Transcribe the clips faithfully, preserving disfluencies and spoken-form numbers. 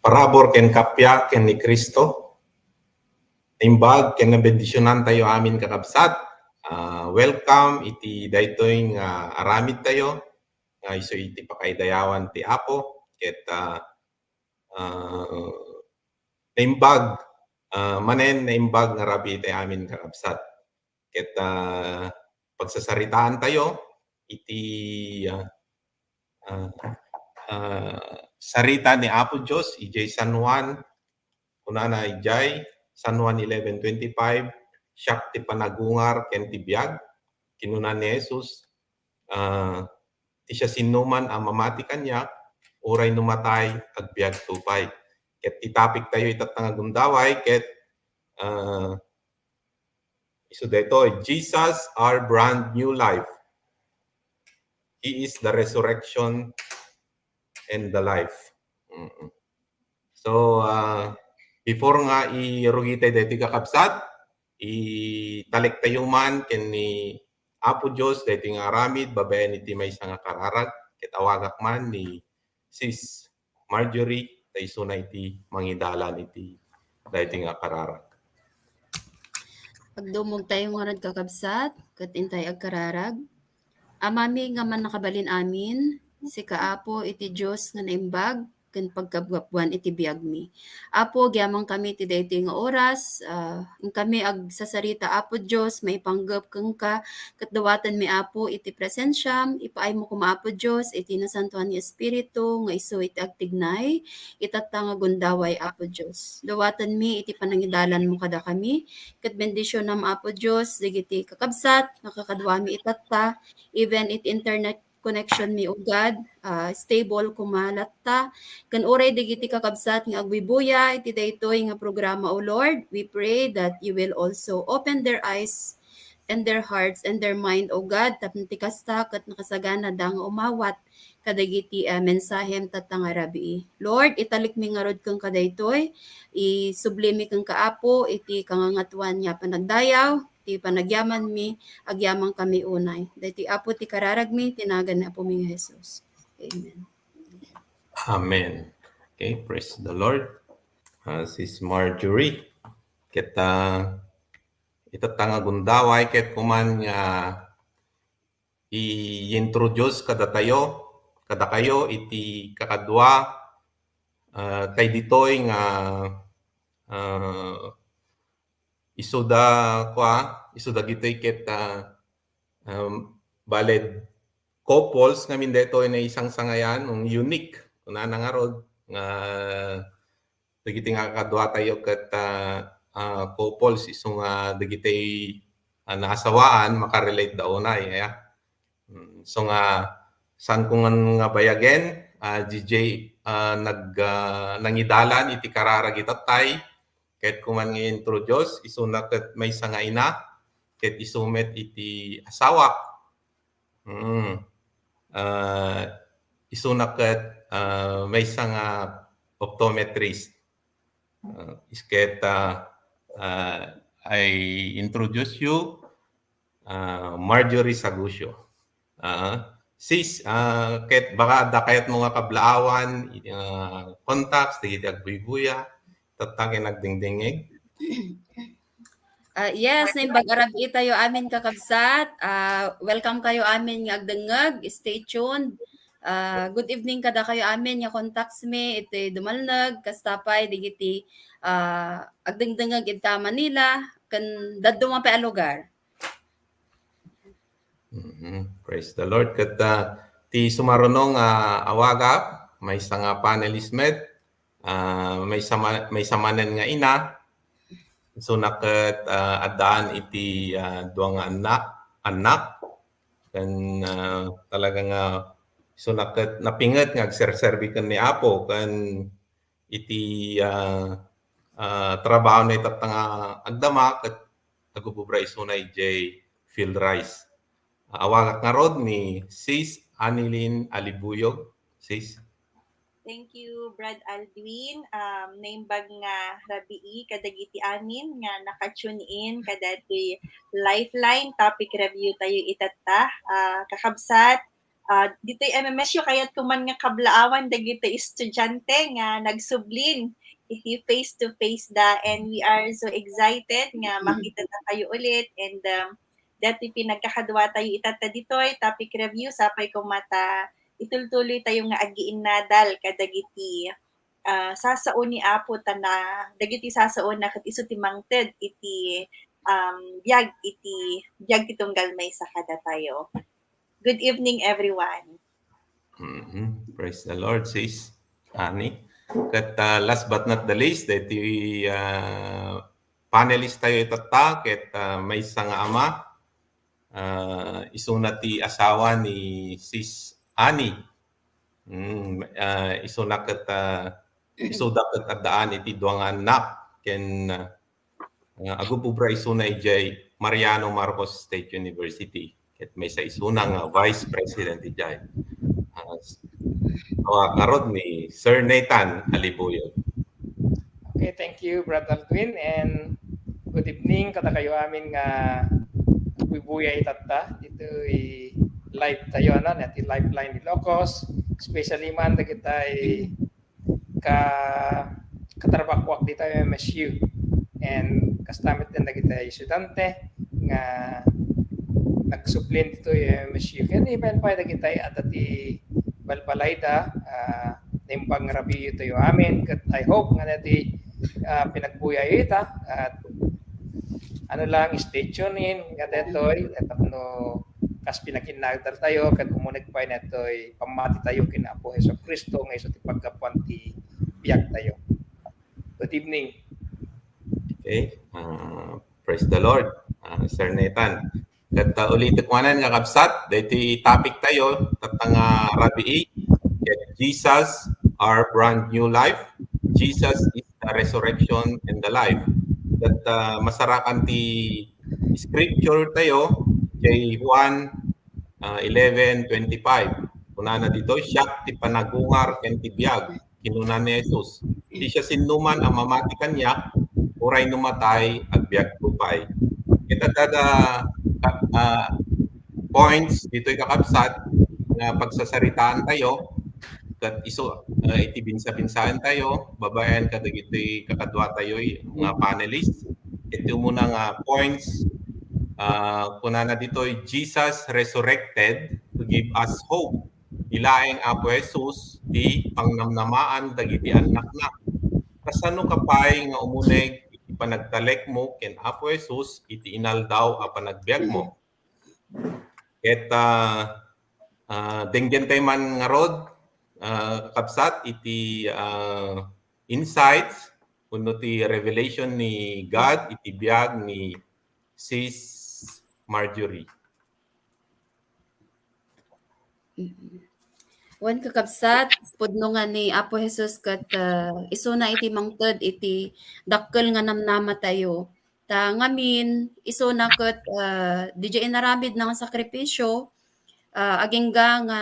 Parabur ken kappia ken ni Cristo. Naimbag ken nabendisionantayo amin, kakabsat. Ah, welcome iti daytoy nga aramidtayo nga isu iti pakaidayawan ti Apo. Ket, ah, ah, naimbag, ah, manen naimbag nga rabii iti amin, kakabsat. Ket, ah, pagsasaritaantayo iti, ah, ah, ah, sarita ni Apo Dios idiay San Juan. Kunana idiay San Juan eleven twenty-five, "Siak ti panagungar ken ti biag." Kinuna ni Jesus, ah, "Ti siasinoman a mamati kaniak, uray no matay, agbiagto pay." Ket ti topictayo itatta nga gundaway ket, ah, isu daytoy, "Jesus, our brand new life. He is the resurrection and the life." Mm-mm. So, ah, before nga irugitay daytoy, kakabsat, italektayo man ken ni Apo Dios daytoy nga aramid babaen iti maysa nga kararag, ket awagak man ni Sis Marjorie, ta isuna iti mangidalan iti daytoy nga kararag. Agdumogtayo ngarud, kakabsat, ket intay agkararag. Amami nga mannakabalin amin, sika, Apo, iti Dios nga naimbag ken pagkabgabbuan iti biagmi. Apo, agyamankami iti daytoy nga oras, ah, inkami agsasarita, Apo Dios, maipanggep kenka, ket dawatenmi, Apo, iti presensiam, ipaaymo koma, Apo Dios, iti nasantoan nga Espiritu nga isu iti agtignay itatta nga gundaway, Apo Dios. Dawatenmi iti panangidalanmo kadakami, ket bendisionam, Apo Dios, dagiti kakabsat nga kakaduami itatta, even iti internet connection mi, O God, ah, stable koma latta. Ken uray dagiti kakabsat nga agbuybuya iti daytoy nga programa, O Lord, we pray that you will also open their eyes and their hearts and their mind, O God, tapno ti kasta ket nakasaganada nga umawat kadagiti, ah, mensahem tatta nga rabii. Lord, italekmi ngarud kenka daytoy, isublimi kenka, Apo, iti kangangatoan nga panagdayaw, ti panagyamanmi, agyamankami unay. Daytoy, Apo, ti kararagmi, ti nagan ni Apomi nga Jesus. Amen. Amen. Okay, praise the Lord. Ah, Sis Marjorie, ket, ah, itatta nga gundaway ket kuman nga i-introduce kadatayo, kadakayo iti kakadua, ah, tay ditoy nga, ah, isuda, kua, isuda gitoy ket, ah, um, baled couples ngamin daytoy naisangsangayan, um, unique. Kunana ngarud nga dagiti nga kaduatayo ket, ah, ah, couples, isu nga dagiti, ah, naasawaan, makarelate da unay, aya. Mm, so nga, saan ko ngan nga bayagen, ah, G J, ah, nag-, ah, nangidalan iti kararag itattay, ket kuman nga introduce, isuna ket maysa nga ina, ket isu met iti asawak. Mm. Ah, isuna ket, ah, maysa nga optometrist. Ah, is ket, ah, ah, I introduce you, ah, Marjorie Sagucio. Ah, sis, ah, ket baka adda kayatmo nga kablaawan, ah, contacts, dagiti agbuybuya, tatta ken agdingdingngeg. Ah, yes, naimbag a rabii tayo amin, kakabsat. Ah, welcome kayo amin nga agdengngeg. Stay tuned. Ah, good evening kadakayo amin nga contacts mi iti dumalneg, kasta pay dagiti, ah, agdengdengngeg ita Manila, ken dadduma pay a lugar. Mhm. Praise the Lord. Ket, ah, ti sumaruno nga awagak, maysa nga panelist met, ah, maysa ma-, maysa manen nga ina, isuna ket, ah, addaan iti, ah, dua nga annak, annak. Ken, ah, talaga nga isuna ket napinget nga agserserbi ken ni Apo ken iti, ah, ah, trabaho na itatta nga agdama ket agububra isuna idiay Field Rice. Awagak ngarud ni Sis Anilin Alibuyog. Sis? Thank you, Brad Aldwin. Um, naimbag nga rabii kadagiti amin nga naka-tune in kadagiti Lifeline topic review tayo itatta. Ah, kakabsat, Ah, ditoy M M S U, kayat ko man nga kablaawan dagiti estudiante nga nagsublin iti face-to-face da, and we are so excited nga makita tayo ulit, and, um, dati pinagkakadua tayo itatta ditoy topic review, sapay koma ta itultuloy tayo nga agiinnadal kadagiti, ah, sasao ni Apo tana, dagiti sasaona ket isu ti mangted iti, um, biag iti, biag ti tunggal maysa kadatayo. Good evening, everyone. Mhm. Praise the Lord, sis Annie. Ket, ah, last but not the least, daytoy, ah, panelist tayo itatta ket, ah, maysa nga ama, ah, isuna ti asawa ni sis Annie. Mm, ah, isuna ket, ah, isuda ket addaan iti dua nga annak ken, ah, agub-obra isuna idiay Mariano Marcos State University. Ket maysa isuna nga vice president idiay. Ah, s-, awa ngarud ni Sir Nathan Alibuyo. Okay, thank you, Brother Aldwin, and good evening kadakayo amin nga agbuybuya itatta. Ditoy live tayo, ano, ditoy Lifeline Ilocos, especially man dagitay ka, katrabahoak ditoy M M S U. And kasta met din dagitay estudiante nga nagsublin ditoy M M S U. Ken even pay dagitay adda ti balbalayda, ah, naimbag nga rabii tayo amin. Ket I hope nga dati, ah, pinagbuyayo ita. At ano lang, stay tuned in nga detoy, tapno kas pinakinnadal tayo, ket umuneg pay netoy pammati tayo ken Apo Jesu-Cristo nga isu ti paggapuan ti biag tayo. Good evening. Okay. Ah, praise the Lord, ah, Sir Nathan. Ket, ah, ulitek manen nga kabsat, daytoy topic tayo, tatta nga rabii, ket Jesus, our brand new life. Jesus is the resurrection and the life. Ket, ah, masarakan ti scripture tayo, idiay Juan, ah, eleven twenty-five. Kunana ditoy, "Siak ti panagungar ken ti biag," kinuna ni Jesus. "Ti siasinoman a mamati kaniak, uray no matay, agbiagto pay." Ket adda, ah, points ditoy, kakabsat, nga pagsasaritaan tayo, ket isu, ah, iti binsa-binsaen tayo, babaen kadagiti kakadua tayo nga panelists. Iti umuna nga points, ah, kunana ditoy, "Jesus resurrected to give us hope." Ti laeng Apo Jesus ti pangnamnamaan dagiti annakna. Kasano ka pay nga umuneg iti panagtalekmo ken Apo Jesus iti inaldaw a panagbiagmo? Ket, ah, ah, denggen tayo man ngarud, ah, kabsat, iti, ah, insights wenno ti revelation ni God iti biag ni Sis Marjorie. Wen, kakabsat, pudno nga ni Apo Jesus ket, ah, isuna iti mangted iti dakkel nga namnamatayo. Ta ngamin, isuna ket, ah, didiay inaramidna nga sakripisio, ah, agingga nga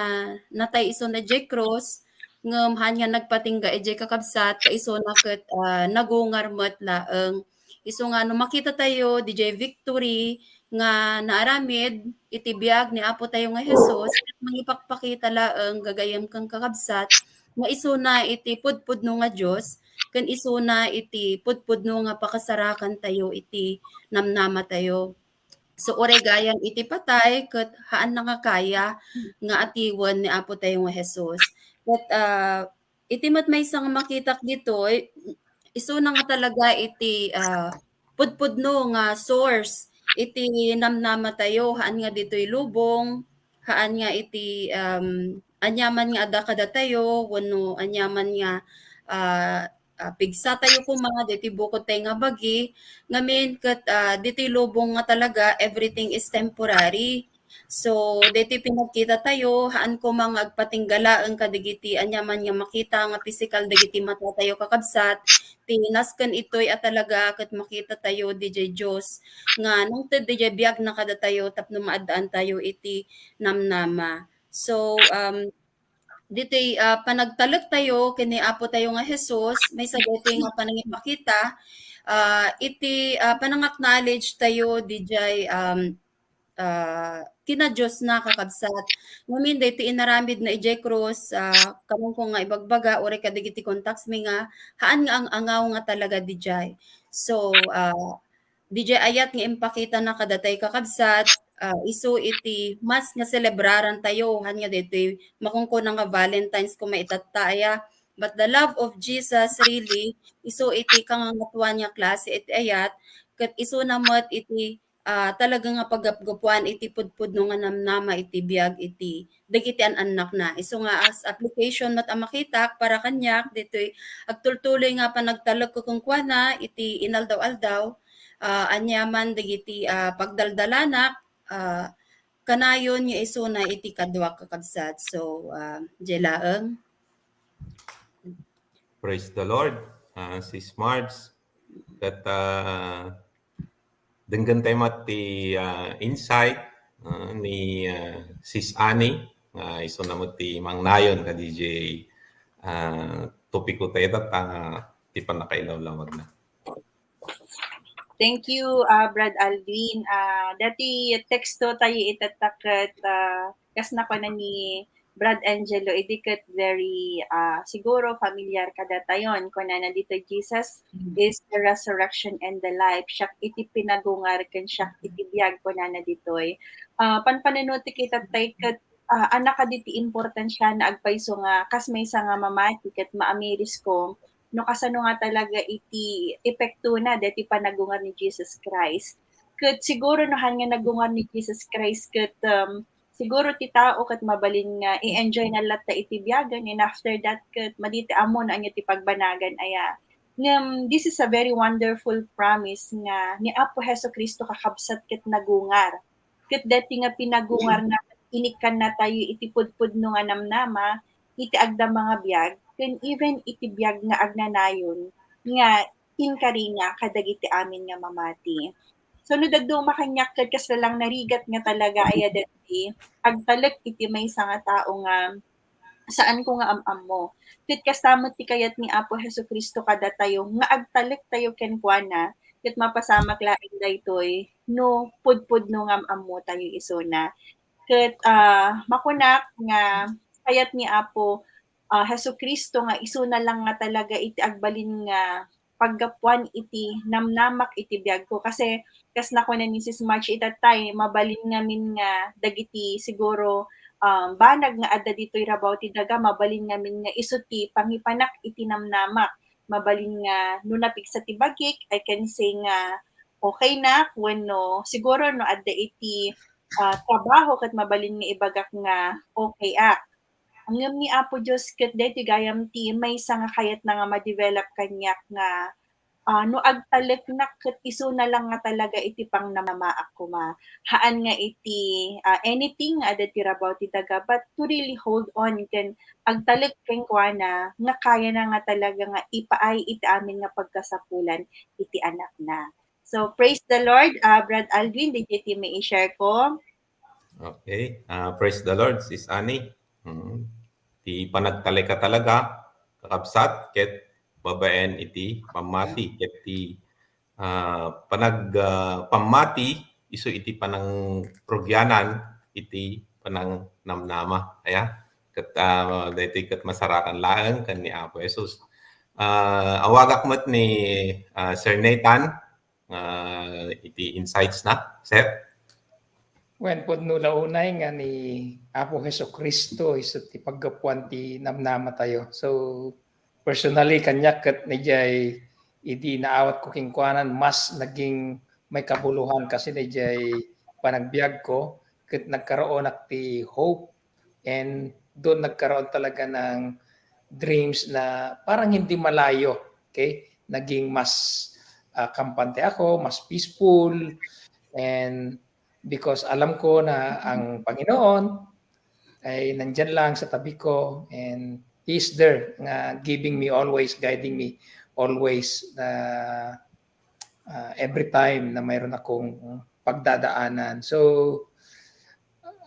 natay isuna idiay krus, ngem haan nga nagpatingga idiay, kakabsat, ta isuna ket, ah, nagungar met laeng. Isu nga no makitatayo didiay victory nga naaramid iti biag ni Apo tayo nga Jesus, mangipakpakita laeng, gagayyem ken kakabsat, nga isuna iti pudpudno nga Dios ken isuna iti pudpudno nga pakasarakan tayo iti namnama tayo. So, uray gayam iti patay, ket haanna nga kaya nga atiwen ni Apo tayo nga Jesus. Ket, ah, iti met maysa nga makitak ditoy, isuna nga talaga iti, ah, pudpudno nga source iti namnama tayo, haan nga ditoy lubong, haan nga iti, um, aniaman nga adda kadatayo, wenno aniaman nga, ah, ah, pigsa tayo koma, ditoy bukod tayo nga bagi, ngamin ket, ah, ditoy lubong nga talaga, everything is temporary. So, ditoy pinagkita tayo, haan koma nga agpatingga laeng kadagiti aniaman nga makita nga pisikal dagiti mata tayo, kakabsat, ti nasken itoy a talaga ket makita tayo didiay Dios nga nangted didiay biagna kadatayo tapno maaddaan tayo iti namnama. So, um, ditoy, ah, panagtalek tayo ken ni Apo tayo nga Jesus, maysa daytoy nga panangipakita, ah, iti, ah, panang-acknowledge tayo didiay, um, ah, kina Dios na, kakabsat. Ngamin, daytoy inaramid na idiay krus, ah, kaman ko nga ibagbaga, uray kadagiti contacts mi nga, haan nga ang-angaw nga talaga didiay. So, ah, didiay ayat nga impakita na kadatayo, kakabsat, ah, isu iti mas nga selebraran tayo, han nga daytoy makunkuna nga Valentine's ko maitatta aya. But the love of Jesus really, isu iti kangangatuan nga klase iti ayat, ket isuna met iti ah, talaga nga paggapgapuan iti pudpudno nga namnama iti biag iti dagiti an-annakna. Isu nga as application met a makitak para kaniak ditoy agtultuloy nga panagtalekko kenkuana iti inaldaw-aldaw, ah, aniaman dagiti, ah, pagdaldalanak, ah, kanayon nga isuna iti kaduak, kakabsat. So, ah, diay laeng. Praise the Lord, ah, Sis Marge. Ket, ah, denggen tayo met ti, ah, insight, ah, ni, ah, Sis Annie. Ah, isuna met ti mangnayon kadi diay, ah, topiko tayo ita nga ti pannakailawlawagna. Thank you, ah, Brad Alvin. Ah, daytoy teksto tayo itatta ket, ah, kas nakuna ni Brad Angelo, idi ket very, ah, siguro familiar kadatayon. Kunana ditoy, "Jesus is the resurrection and the life." Siak iti pinagungar ken siak iti biag, kunana ditoy. Ah, panpanunotek itattay ket, ah, annak kaditi importansiana agpayso nga kas maysa nga mamati ket maamirisko no kasano nga talaga iti epektona daytoy panagungar ni Jesus Christ. Ket siguro no haan nga nagungar ni Jesus Christ ket, um, siguro ti tao ket mabalin nga i-enjoy na latta iti biagen, and after that ket madi ti ammona ania ti pagbanagan aya. Ngem this is a very wonderful promise nga ni Apo Jesu-Cristo, kakabsat, ket nagungar. Ket daytoy nga pinagungarna, inikkannatayo iti pudpudno nga namnama, iti agdama nga biag, ken even iti biag nga agnanayon nga inkarina kadagiti amin nga mamati. So, no dadduma kaniak ket kasla lang narigat nga talaga aya daytoy, agtalek iti maysa nga tao nga saan ko nga am-ammo. Ket kasta met ti kayat ni Apo Jesu-Cristo kadatayo nga agtalektayo kenkuana, ket mapasamak laeng daytoy no pudpudno nga am-ammotayo isuna. Ket, ah, makunak nga kayat ni Apo, ah, Jesu-Cristo nga isuna lang nga talaga iti agbalin nga paggapuan iti namnamak iti biagko. Kasi kas nakuna ni Sis Marge itattay, mabalin ngamin nga dagiti siguro, um, banag nga adda ditoy rabaw ti daga, mabalin ngamin nga isu ti pangipanak iti namnamak. Mabalin nga no napigsa ti bagik, I can say nga okay nak, wenno siguro no adda iti, ah, trabaho ket mabalin nga ibagak nga okay ak. Ngem ni Apo Dios ket daytoy gayam ti maysa nga kayatna nga ma-develop kaniak nga, ah, no agtaleknak ket isuna lang nga talaga iti pangnamamaak koma. Haan nga iti, ah, anything nga adda ti rabaw ti daga, but to really hold on ken agtalek kenkuana nga kayana nga talaga nga ipaay iti amin nga pagkasapulan iti anakna. So, praise the Lord, ah, Brad Aldwin, diay ti mai-share ko. Okay. Ah, praise the Lord, Sis Annie. Mm. Ti panagtalek talaga, kakabsat, ket babaen iti pammati, ket ti, ah, panag-, ah, pammati, isu iti panangrugianan, iti panangnamnama. Aya? Ket, ah, daytoy ket masarakan laeng ken ni Apo Jesus. Ah, awagak met ni, ah, Sir Nathan, ah, iti insights na, sir? Wen, pudno la unay nga ni Apo Jesu-Cristo isu ti paggapuan ti namnama tayo. So, personally, kaniak ket idiay idi naawat ko kenkuana, mas naging maikabulohan kasi idiay panagbiag ko, ket nagkaroon ak ti hope and doon nagkaroon talaga ng dreams na parang hindi malayo. Okay? Naging mas, ah, kampante ako, mas peaceful, and because alam ko na ang Panginoon ay nandyan lang sa tabi ko, and He's there nga giving me always, guiding me always, na ah, every time na mayroon akong pagdadaanan. So,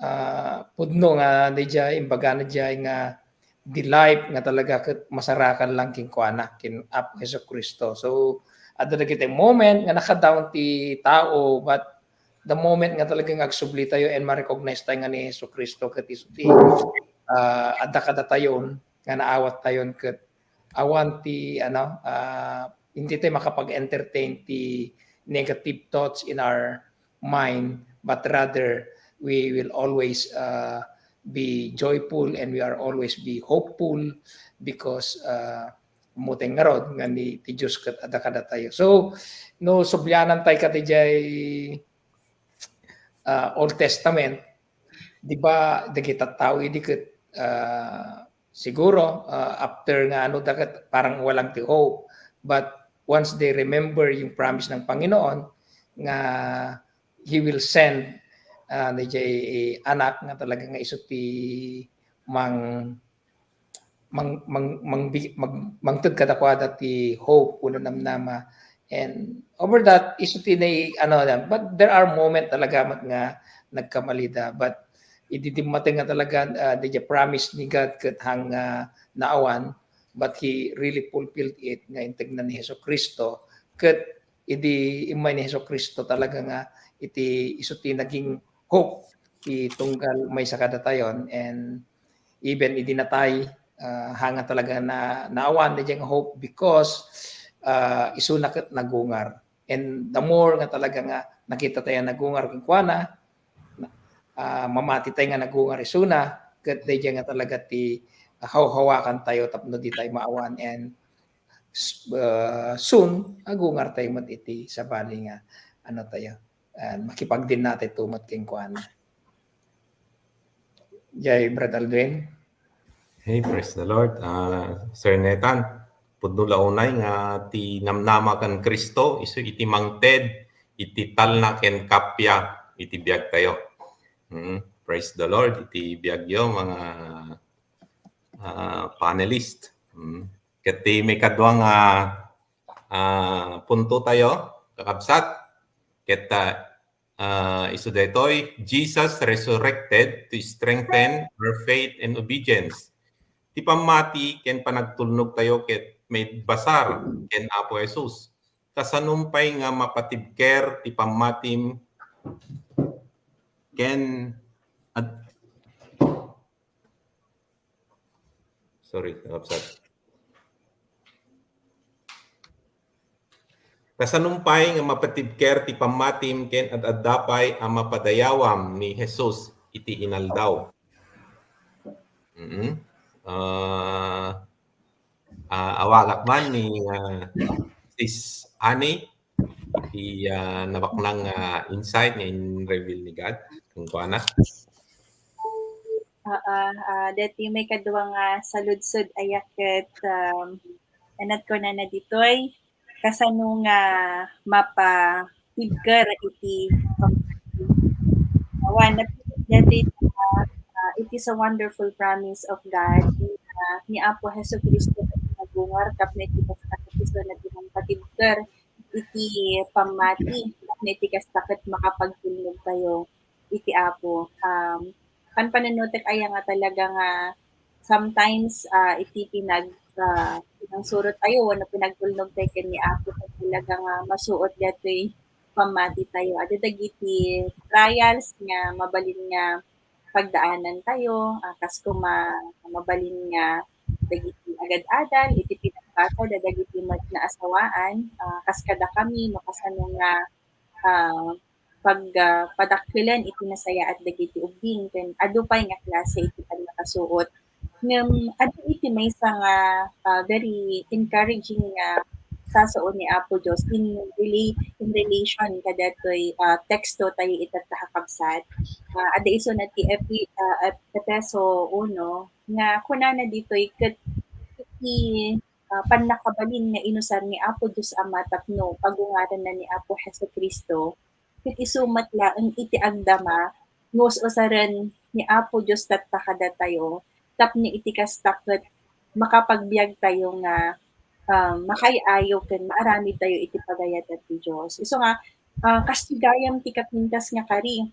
ah, pudno nga diay, imbagana diay nga the life nga talaga ket masarakan lang kenkuana, ken Apo Jesu-Cristo. So, adda dagiti moment nga naka-down ti tao, but the moment nga talagang agsubli tayo and ma-recognize tayo nga ni Jesu Cristo ket isu ti, ah, adda kadatayon nga naawat tayon ket awan ti, ano, ah, hindi tayo makapag-entertain ti negative thoughts in our mind, but rather we will always, ah, be joyful and we are always be hopeful because, ah, Ammotay ngarud nga ni ti Dios ket adda kadatayo. So, no sublianan tayo kadi jay, ah, Old Testament, di ba, dagiti tattao idi ket, ah, siguro, ah, after nga ano, da ket parang walang ti hope. But once they remember yung promise ng Panginoon nga He will send, ah, dayjay anak nga talaga nga isu ti mang-, mang-, mang-, mangbi-, mang-, mangted kadakuada ti hope wenno namnama. And over that, isu ti nai-, ano, yan. But there are moment talaga met nga nagkamalida. But idi dimmateng nga talaga, ah, dayjay promise ni God ket hang, ah, naawan, but He really fulfilled it nga integna ni Jesu-Cristo. Ket idi immay ni Jesu-Cristo talaga nga iti isu ti naging hope ti tunggal maysa kadatayon, and even idi natay, ah, hanga talaga na naawan dayjay nga hope because, ah, isuna ket nagungar. And the more nga talaga nga nakita tayo nagungar kenkuana, ah, mamati tayo nga nagungar isuna, ket dayjay nga talaga ti hawhawakan tayo tapno di tayo maawan, and s-, ah, soon, agungar tayo met iti sabali nga, ano tayo, ah, makipagdinna tayo met kenkuana. Jay, Brad Aldwin? Hey, praise the Lord. Ah, Sir Nathan, pudno la unay nga ti namnama ken Cristo, isu iti mangted iti talna ken kappia iti biag tayo. Hmm, praise the Lord iti biagyo, mga, ah, panelist. Hmm. Ket ti maikadua nga, ah, punto tayo, kakabsat, ket, ah, ah, isu daytoy, Jesus resurrected to strengthen our faith and obedience. Ti pammati ken panagtulnog tayo ket maibasar ken Apo Jesus. Kasano pay nga mapatibker ti pammatim ken ad-, sorry, nakabsat. Kasano pay nga mapatibker ti pammatim ken ad-adda pay a mapadayawam ni Jesus iti inaldaw? Mm. Ah, ah, awagak man ni, ah, Sis Annie, ti, ah, nabaknang, ah, insight nga in-reveal ni God kenkuana. Aa, ah, daytoy maikadua nga saludsod aya ket, um, ania ti kunana ditoy, kasano nga mapatibker iti pam-, awan, napili daytoy, ah, ah, it is a wonderful promise of God, nga ni Apo Jesu-Cristo ket nagungar tapno iti kasta ket isuna ti mangpatibker iti pammati, tapno iti kasta ket makapagtulnog tayo iti Apo. Um, panpanunotek aya nga talaga nga sometimes, ah, iti pinag-, ah, pinangsurot tayo wenno pinagtulnog tayo ken ni Apo, ket talaga nga masuot daytoy pammati tayo. Adda dagiti trials nga mabalin nga pagdaanan tayo, ah, kas koma, mabalin nga dagiti agad-adal iti pinagbasa da dagiti met nga asawaan, ah, kas kadakami, no, kasano nga, ah, pag-, ah, padakkelen iti nasayaat dagiti ubbing, ken adu pay nga klase iti pannakasuot. Ngem adu iti maysa nga, ah, very encouraging nga sasao ni Apo Dios in rela-, in relation kadatoy, ah, teksto tayo itatta, kakabsat. Ah, adda isuna ti Epi-, ah, Ep-, Efeso uno, nga kunana ditoy, ket iti, ah, pannakabalin nga inusar ni Apo Dios Ama tapno pagungaranna ni Apo Jesu-Cristo, ket isu met laeng iti agdama nga us-usaren ni Apo Dios tatta kadatayo, tapno iti kasta ket makapagbiag tayo nga, ah, makaay-ayo ken maaramid tayo iti pagayatan ti Dios. Isu nga, ah, kastoy gayam ti kapintas nga kari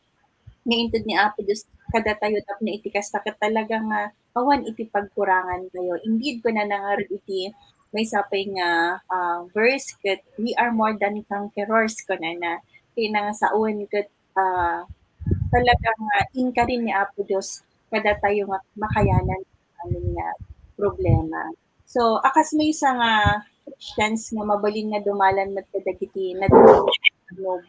nga inted ni Apo Dios kadatayo tapno iti kasta ket talaga nga awan iti pagkurangan tayo. Indeed, kunana ngarud iti maysa pay nga, ah, verse ket, "We are more than conquerors," kunana. Kayatna nga sawen ket, ah, talaga nga inkarin ni Apo Dios kadatayo nga makayanan amin nga problema. So, a kas maysa nga Christians nga mabalin nga dumalan met kadagiti nagtulnog,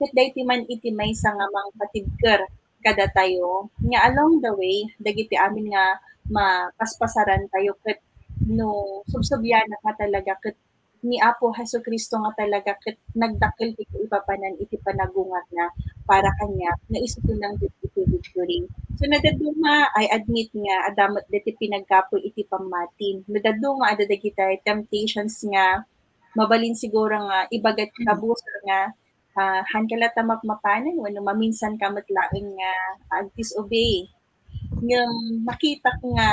ket daytoy man iti maysa nga mangpatibker kadatayo nga along the way, dagiti amin nga mapaspasarantayo ket no subsubianak nga talaga ket ni Apo Jesu-Cristo nga talaga ket nagdakkel ti kaipapanan iti panagungarna para kaniak nga isu ti nangted iti victory. So, nadadduma, I admit nga adda met daytoy pinaggapu iti pammati. Nadadduma adda dagiti temptations nga mabalin siguro nga ibaga ti kabusor nga, ah, haanka latta mapmapanan wenno maminsanka met laeng nga ag-disobey. Ngem nakitak nga,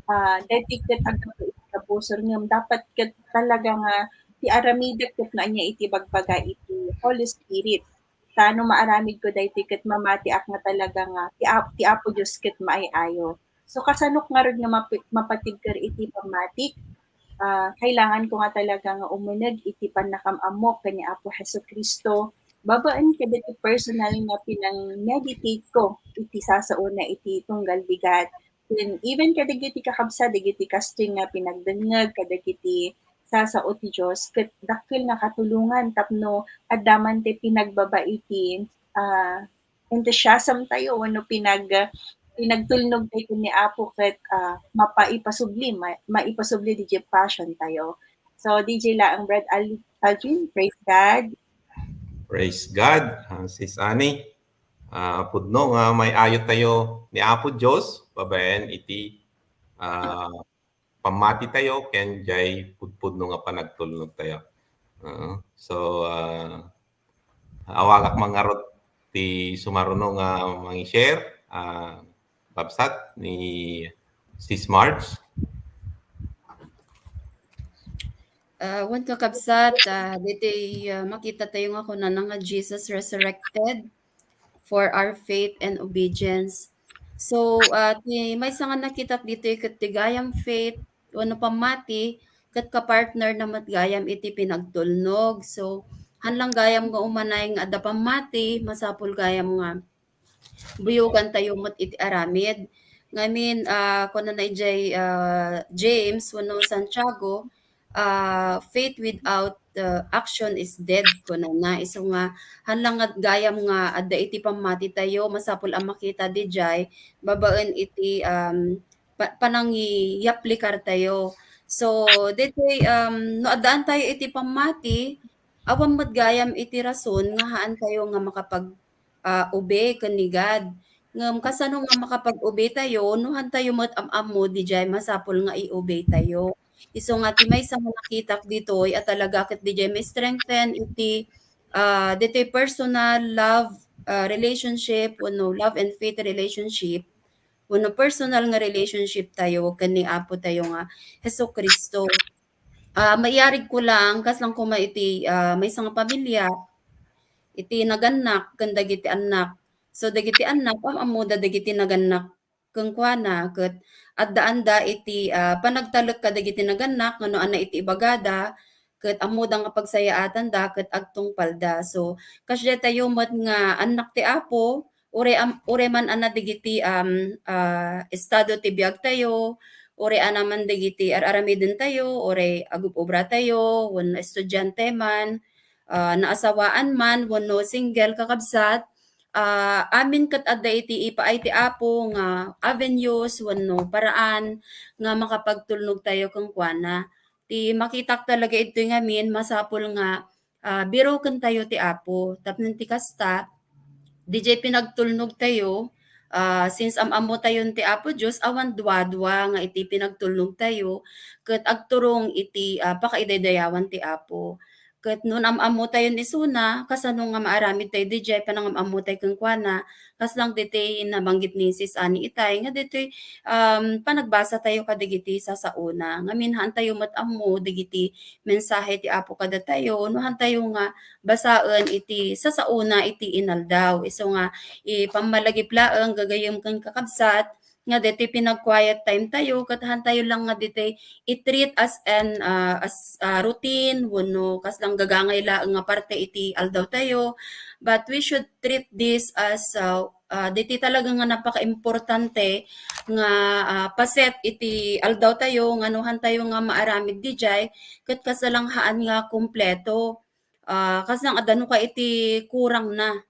ah, daytoy ket aggapu iti kabusor ngem dapat ket talaga nga ti aramidek ket no ania iti ibagbaga iti Holy Spirit. Ta no maaramidko daytoy ket mamatiak nga talaga nga ti Ap-, ti Apo Dios ket maay-ayo. So, kasanok ngarud nga mapi-, mapatibker iti pammatik? Ah, kailanganko nga talaga nga umuneg iti pannakam-ammok ken ni Apo Jesu-Cristo babaen kadagiti personal nga pinang-meditateko iti sasaona iti tunggal bigat. Ken even kadagiti kakabsat, dagiti casting nga pinagdengngeg kadagiti sasao ti Dios, ket dakkel nga katulongan tapno adda man ti pinagbaba iti, ah, enthusiasm tayo wenno pinag-, pinagtulnog tayo ken ni Apo ket, ah, mapaipasubli, ma-, maipasubli didiay passion tayo. So, D J laeng, Brad Al-, Alvin, praise God. Praise God, ah, Sis Annie. Ah, pudno nga maay-ayo tayo ni Apo Dios babaen iti, ah, pammati tayo ken jay pudpudno nga panagtulnog tayo. Ah, so, ah, awagak man ngarud ti sumaruno nga mangi-share, ah, kabsat ni Sis Marge. Ah, wen kakabsat, ah, ditoy, ah, makita tayo nga kunana nga Jesus resurrected for our faith and obedience. So, ah, ti maysa nga nakitak ditoy ket ti gayam faith wenno pammati ket kapartner na met gayam iti pinagtulnog. So, haan lang gayam nga umanay nga adda pammati, masapul gayam nga buyogan tayo met iti aramid. Ngamin, ah, kunana idiay, ah, James wenno Santiago, ah, "Faith without, ah, action is dead," kunana. Isu nga, haan lang nga gayam nga adda iti pammati tayo, masapul a makita didiay babaen iti, um, pa-, panangiyaplikar tayo. So, ditoy, um, no addaan tayo iti pammati, awan met gayam iti rason nga haan tayo nga makapag- ah, obey ken ni God. Ngem kasano nga makapag-obey tayo no haan tayo met am-ammo didiay masapul nga i-obey tayo? Isu nga ti maysa nga nakitak ditoy a talaga ket didiay ma-strengthen iti, ah, ditoy personal love, ah, relationship wenno love and faith relationship wenno personal nga relationship tayo ken ni Apo tayo nga Jesu-Cristo. Ah, maiyarig ko lang, kas lang koma iti, ah, maysa nga pamilya, iti nagannak ken dagiti annak. So, dagiti annak, am-ammoda dagiti nagannak kenkuana, ket addaanda iti, ah, panagtalek kadagiti nagannak, ngano ania iti ibagada, ket ammoda nga pagsayaatanda, ket agtungpalda. So, kasdiay tayo met nga annak ti Apo, uray am-, uray man a nadigiti, um, ah, estado ti biag tayo, uray a naman dagiti ar-aramiden tayo, uray agub-obra tayo, wenno estudiante man, ah, naasawaan man, wenno single, kakabsat, ah, amin ket adda iti ipaay ti Apo nga avenues wenno paraan nga makapagtulnog tayo kenkuana. Ti makitak talaga iti ngamin, masapul nga ah, biroken tayo ti Apo. Tapno ti kasta, didiay pinagtulnog tayo, ah, since am-ammo tayon ti Apo Dios, awan duadua nga iti pinagtulnog tayo, ket agturong iti, ah, pakaidaydayawan ti Apo. Ket no am-ammo tayon isuna, kasano nga maaramid tayo didiay panangam-ammo tayo kenkuana? Kas lang ditoy nabanggit ni Sis Annie itay, nga ditoy, um, panagbasa tayo kadagiti sasaona. Ngamin, haan tayo met ammo dagiti mensahe ti Apo kadatayo, no haan tayo nga basaen iti sasaona iti inaldaw. Isu nga, ipammalagip laeng, gagayyem ken kakabsat, nga ditoy pinag-quiet time tayo, ket haantayo lang nga ditoy i-treat as an, ah, as, ah, routine wenno kasla gagangay laeng nga parte iti aldaw tayo. But we should treat this as, ah, ah, ditoy talaga nga napakaimportante nga, ah, paset iti aldaw tayo nga no haantayo nga maaramid diay, ket kasla lang haan nga kumpleto. Ah, kasla adda no kay iti kurangna.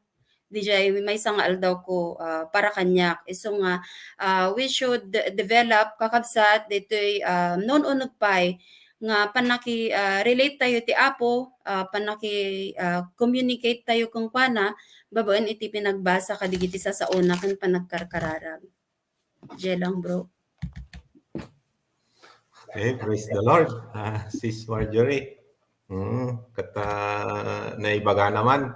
Diay maysa nga aldaw ko, ah, para kaniak. Isu nga, ah, we should de-, develop, kakabsat, ditoy, ah, naun-uneg pay nga pannaki-, ah, relate tayo ti Apo, ah, pannaki-, ah, communicate tayo kenkuana babaen iti pinagbasa kadigiti sasaona ken panagkarkararag. Diay lang, bro. Okay, praise the Lord, ah, Sis Marjorie. Mm, ket, ah, naibaga naman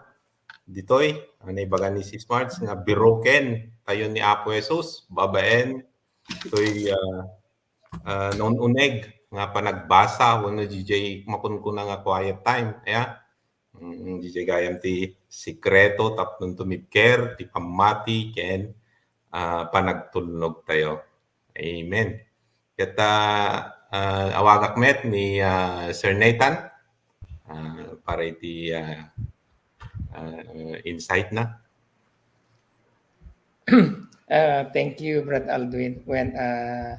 ditoy, ah, naibaga ni Sis Marge nga biroken tayo ni Apo Jesus babaen toy, ah, ah, naun-uneg nga panagbasa wenno diay makunkuna nga quiet time. Aya? Mm, diay gayam ti sekreto tapno tumibker ti pammati ken, ah, panagtulnog tayo. Amen. Ket, ah, ah, awagak met ni, ah, Sir Nathan, ah, para iti, ah, ah, insight na. Ah, thank you, Brad Aldwin. When, ah,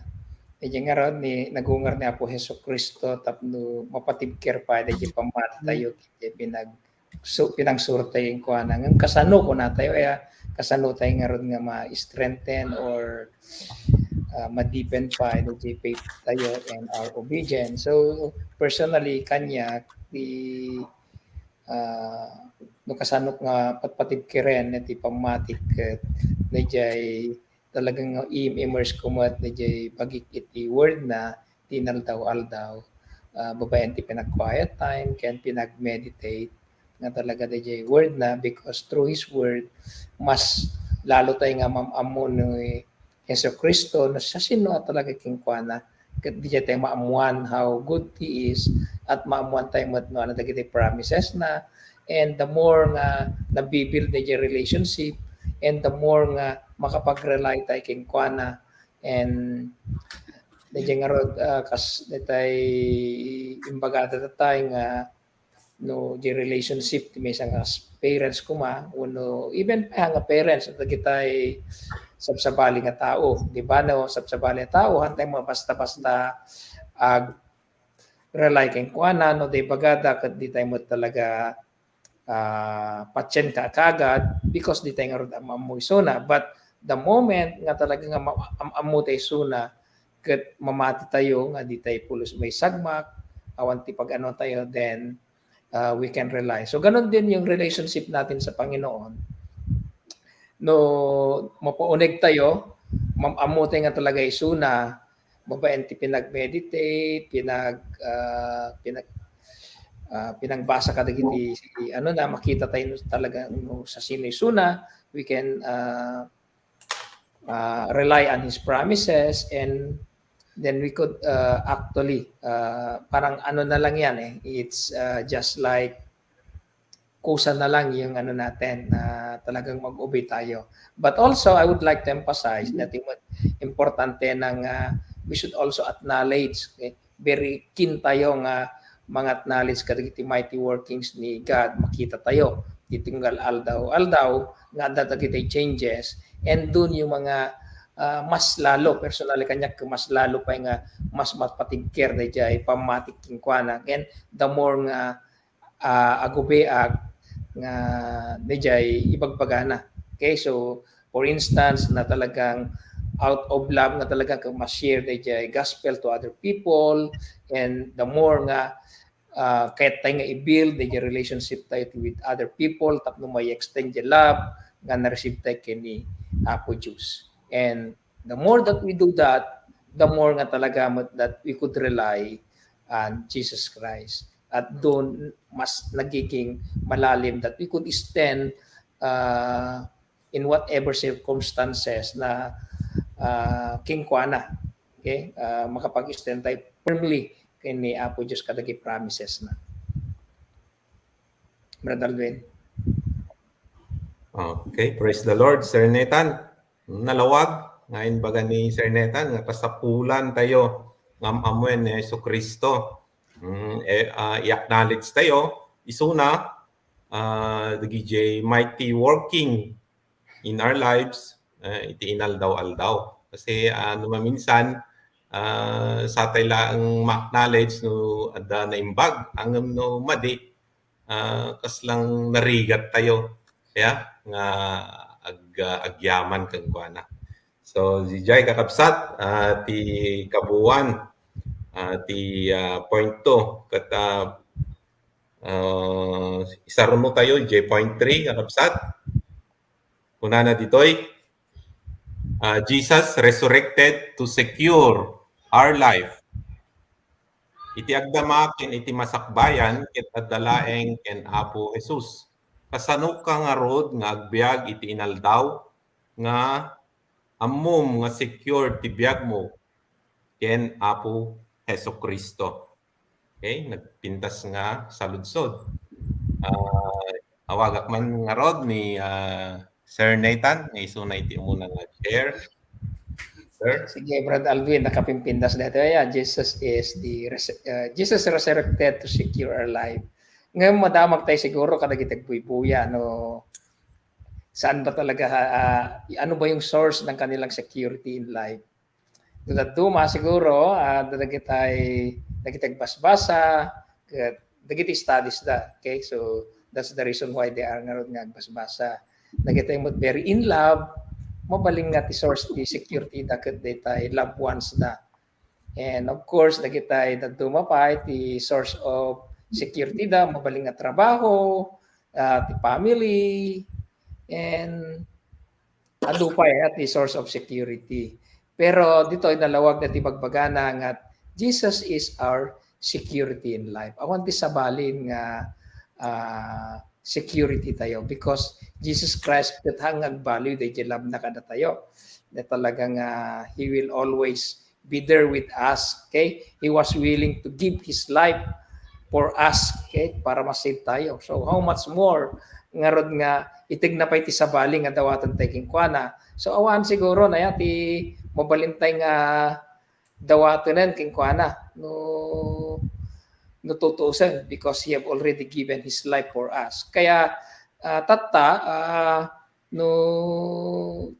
idiay ngarud ni nagungar ni Apo Jesu-Cristo tapno mapatibker pay dagiti pammati tayo, iti pinag-, so, pinangsuro tayo kenkuana. Ngem kasano kuna tayo, aya, kasano tayo ngarud nga ma-strengthen or, ah, ma-deepen pay dagiti faith tayo and our obedience. So, personally, kaniak, di, ah, no kasano nga patpatibkeren ti pammatik ket daydiay talagang nga i-immerse ko met daydiay bagik iti word na ti inaldaw-aldaw. Ah, babaen ti pinag-quiet time ken pinag-meditate nga talaga daydiay word na, because through His word, mas lalo tayo nga mam-ammo ni Jesu-Cristo no siasino a talaga kenkuana. Ket diay tayo maammuan how good He is, at maammuan tayo met no ano dagiti promises na, and the more nga nabibuild daydiay relationship, and the more nga makapag-rely tayo kenkuana, and daydiay ngarud, ah, kas, daytay imbagada tayo nga no, di relationship ti maysa nga as parents koma, wenno even pa nga parents, dagitay sabsabali nga tao, di ba, no? Sabsabali nga tao, haantay nga basta-basta ag-rely kenkuana, no, di bagada, ket di tayo met talaga, ah, patien ka kagad, because di tayo ngarud am-ammo isuna. But the moment nga talaga nga ma-, am-, ammo tayo isuna, ket mamati tayo nga di tayo pulos maisagmak, awan ti pag-ano tayo, then, ah, we can rely. So, ganun din yung relationship natin sa Panginoon. No, mapauneg tayo, mam-ammo tayo nga talaga isuna, babaen ti pinag-meditate, pinag-, ah, pinag-, ah, pinagbasa kadagiti, ano na, makita tayo talaga no siasino isuna, we can, ah, ah, rely on His promises, and then we could, ah, actually, ah, parang ano na lang yan eh, it's, ah, just like kusa na lang yung ano natin, na talagang mag-obey tayo. But also, I would like to emphasize na ti-, importante na nga we should also acknowledge, okay? Very keen tayo nga mga acknowledge kadagiti mighty workings ni God. Makita tayo ti tunggal aldaw-aldaw nga adda dagiti changes, and dun yung mga, ah, mas lalo, personally kaniak, mas lalo pay nga mas mapatibker daydiay pammatik kenkuana. Again, the more nga, ah, agubiag nga daydiay ibagbagana. Okay, so for instance, na talagang out of love nga talagang ma-share daydiay gospel to other people, and the more nga, ah, kayat tayo nga i-build daydiay relationship tayo with other people tapno ma-extend diay love nga na-receive tayo ken ni Apo Dios. And the more that we do that, the more nga talaga met that we could rely on Jesus Christ. At doon, mas nagiging malalim that we could stand, ah, in whatever circumstances na, ah, kenkuana. Okay? Ah, makapag-stand tayo firmly ken ni Apo Dios kadagiti promises na. Brother Aldwin. Okay, praise the Lord, Sir Nathan. Nalawag, nga imbaga ni Sir Nathan, nga kasapulan tayo nga am-amuen ni Jesu-Cristo. Mm, eh, ah, i-acknowledge tayo, isuna, ah, dagiti mighty working in our lives, eh, iti inaldaw-aldaw. Kasi, ah, no maminsan, ah, satay laeng ma-acknowledge no adda naimbag, ngem no madi, ah, kasla narigat tayo, ya, nga ag-, ah, agyaman kenkuana. So, diay kakabsat, ah, ti kabuuan, ah, ti, ah, point two, ket, ah, ah, isaruno tayo, diay point three, kakabsat. Kunana ditoy, ah, Jesus resurrected to secure our life. Iti agdama ken iti masakbayan ket adda laeng ken Apo Jesus. Kasanoka ngarud nga agbiag iti inaldaw nga ammom nga secure ti biagmo ken Apo Jesu-Cristo? Okay, nagpintas nga saludsod. Ah, awagak man ngarud ni, ah, Sir Nathan, nga isuna iti umuna nga chair. Sir? Sige, Brad Alvin, nakapimpintas daytoy. Yeah, Jesus is the res-, uh, Jesus resurrected to secure our life. Ngayon, madamag tayo siguro kadagiti agbuybuya, no? Saan ba talaga, ah, ano ba yung source ng kanilang security in life? Dadduma siguro, ah, dagitay, dagitay agbasbasa, ket dagiti studies da. Okay? So, that's the reason why they are ngarud nga agbasbasa. Dagitay met very in love, mabalin nga ti source ti security da ket daytay loved ones da. And of course, dagitay dadduma pay ti source of security da, mabalin nga trabaho, ah, ti family, and adu pay, ah, ti source of security. Pero ditoy nalawag na ti bagbagana nga Jesus is our security in life. Awan ti sabalin nga, ah, security tayo because Jesus Christ ket nga agbaliw daydiay love na kadatayo. Na talaga nga, ah, He will always be there with us, okay? He was willing to give His life for us, okay? Para ma-save tayo. So, how much more ngarud nga iteg na pay ti sabali nga dawaten tayo kenkuana. So, awan siguro na ya ti mabalin tayo nga dawatenen kenkuana no, no tutuosen, because He have already given His life for us. Kaya, ah, tatta, ah, no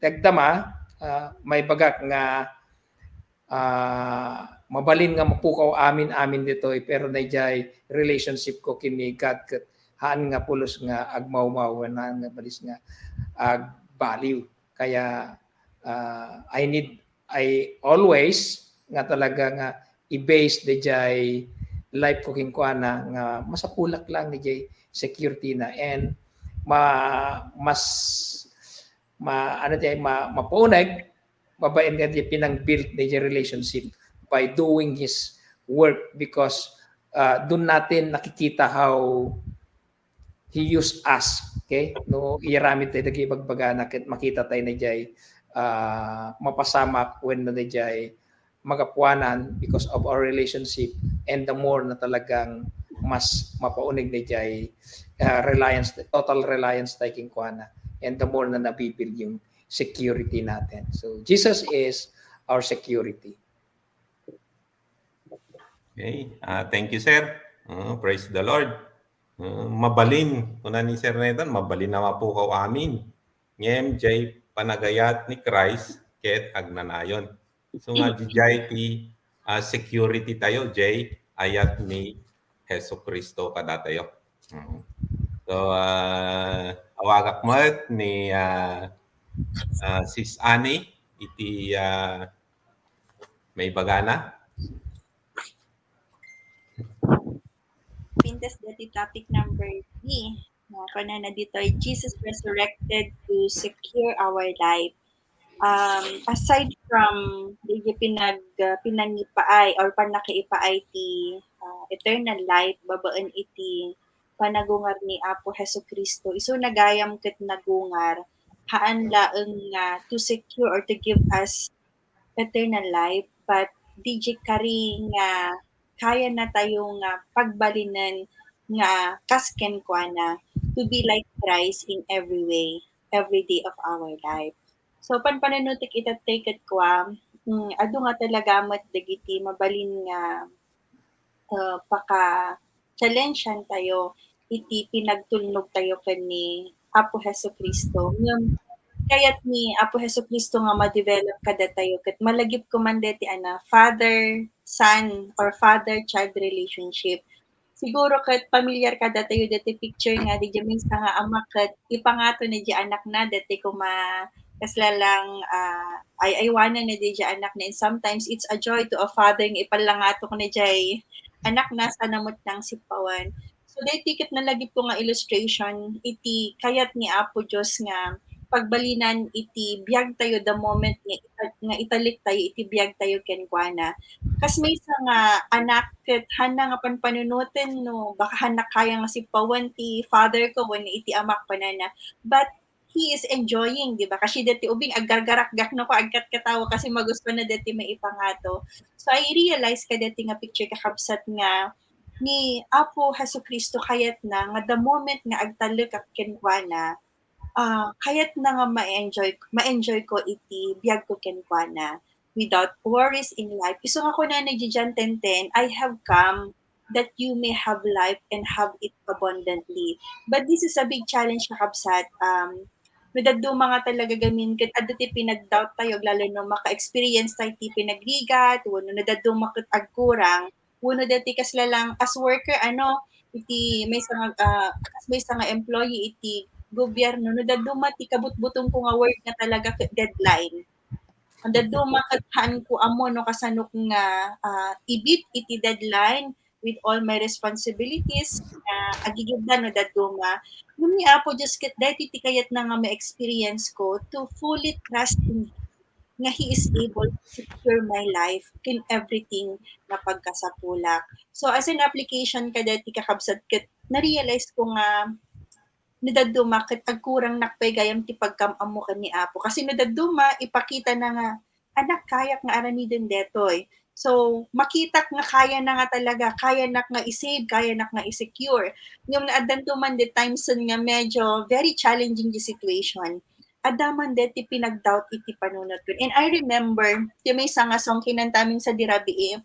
ti agdama, ah, maibagak nga, ah, mabalin nga mapukaw amin-amin ditoy, pero daydiay relationship ko ken ni God ket haan nga pulos nga agmawmaw, haan nga pulos nga agbaliw. Kaya, ah, I need, I always nga talaga nga i-base daydiay life ko kenkuana nga masapulak lang daydiay security na, and ma-, mas ma-, ano ti, ma-, mapauneg babaen nga ti pinang-build daydiay relationship by doing His work, because, ah, dun natin nakikita how He used us, okay? No, iaramid tayo dagiti bagbagana ket makita tayo na diay, ah, mapasamak wenno na diay magapuanan because of our relationship, and the more na talagang mas mapauneg na diay, ah, reliance, total reliance tayo kenkuana, and the more na nabibuild yung security natin. So, Jesus is our security. Okay. Ah, thank you, sir. Ah, praise the Lord. Ah, mabalin, kuna ni Sir Nathan, mabalin a mapukaw amin. Ngem, diay panagayat ni Christ, ket agnanayon. So nga, diay ti, ah, security tayo, diay ayat ni Jesu-Cristo kadatayo. Mhm. So, ah, awagak met ni, ah, ah, Sis Annie, iti, ah, maibagana. Pintas dati topic number three. No, kunana ditoy, Jesus resurrected to secure our life. Um, aside from di pinag-, uh, pinangipaay or pannakaipaay ti, uh, eternal life babaen iti panagungar ni Apo Jesu-Cristo, isu gayam ket nagungar, haan laeng nga to secure or to give us eternal life, but diay kari nga kayana tayo nga pagbalinen nga kas kenkuana, to be like Christ in every way, every day of our life. So, panpananutek ita tay ket kua, mm, adu nga talaga met dagiti mabalin nga, ah, paka-challenge-an tayo iti pinagtulnog tayo ken ni Apo Jesu-Cristo. Ngem kayat ni Apo Jesu-Cristo nga ma-develop kadatayo ket malagip ko man deti ana, Father, Son, or Father-Child relationship. Siguro ket pamilyar kadatayo deti picture nga diay maysa nga ama ket ipangato na diay anakna, deti koma kasla lang, ah, ay-aywanan na diay anakna. And sometimes it's a joy to a father nga ipallangato na diay anakna sana met nang sippawan. So, deti ket nalagip ko nga illustration iti kayat ni Apo Dios nga pagbalinan iti biag tayo the moment nga ita-, nga italik tayo iti biag tayo kenkuana. Kas maysa nga anak ket haanna nga panpanunoten no baka haanna kaya nga sippawan ti father ko wenno iti amak kunana. But he is enjoying, di ba? Kasi deti ubing aggargarakgak no ko agkatkatawa kasi magusto na deti maipangato. So I realize kadeti nga picture kakabsat nga ni Apo Jesu-Cristo kayatna nga the moment nga agtalekak kenkuana, ah, kayatna nga ma-enjoy, ma-enjoy ko iti biag ko kenkuana without worries in life. Isu nga kunana diay diay ten ten, "I have come that you may have life and have it abundantly." But this is a big challenge, kakabsat. Um, no dadduma nga talaga gamin ket adda ti pinag-doubt tayo, lalo no maka-experience tayo ti pinagrigat, wenno no dadduma ket agkurang, wenno deti kasla lang as worker, ano, iti maysa nga, ah, as maysa nga employee iti gobyerno, no dadduma ti kabutbutongko nga work nga talaga ket deadline. Dadduma ket haanko ammo no kasanok nga, ah, ibit iti deadline with all my responsibilities nga agigidda no dadduma. Ngem ni Apo Dios ket daytoy ti kayatna nga ma-experience ko to fully trust in Him, nga He is able to secure my life ken everything nga pagkasapulak. So, as an application kadaytoy kakabsat ket na-realize ko nga no dadduma ket agkurangnak pay gayam ti pagkam-ammo ken ni Apo. Kasi no dadduma, ipakitana nga, "Anak, kayak nga aramiden detoy." So, makitak nga kayana nga talaga, kayanak nga i-save, kayanak nga i-secure. Ngem no addanto man diay times nga medyo very challenging diay situation, adda man diay ti pinag-doubt iti panunotko. And I remember, ti maysa nga song kinantamin sadi rabii,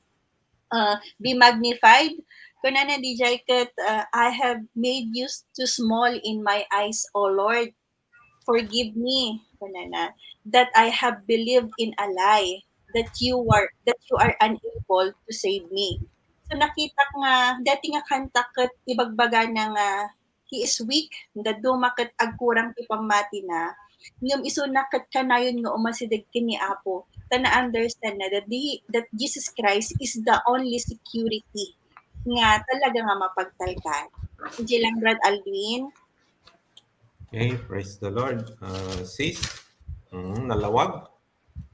uh, "Be magnified." Kunana diay ket, uh, "I have made you too small in my eyes, O Lord. Forgive me," kunana, "that I have believed in a lie, that you are, that you are unable to save me." So, nakitak nga, deti nga kanta ket ibagbagana nga, he is weak, dadduma ket agkurang ti pammatina, ngem isuna ket kanayon nga umasideg ken ni Apo, ta na-understand na that the, that Jesus Christ is the only security nga talaga nga mapagtalkan. Sige lang, Brad Alvin. Okay, praise the Lord. Ah, sis, mm, nalawag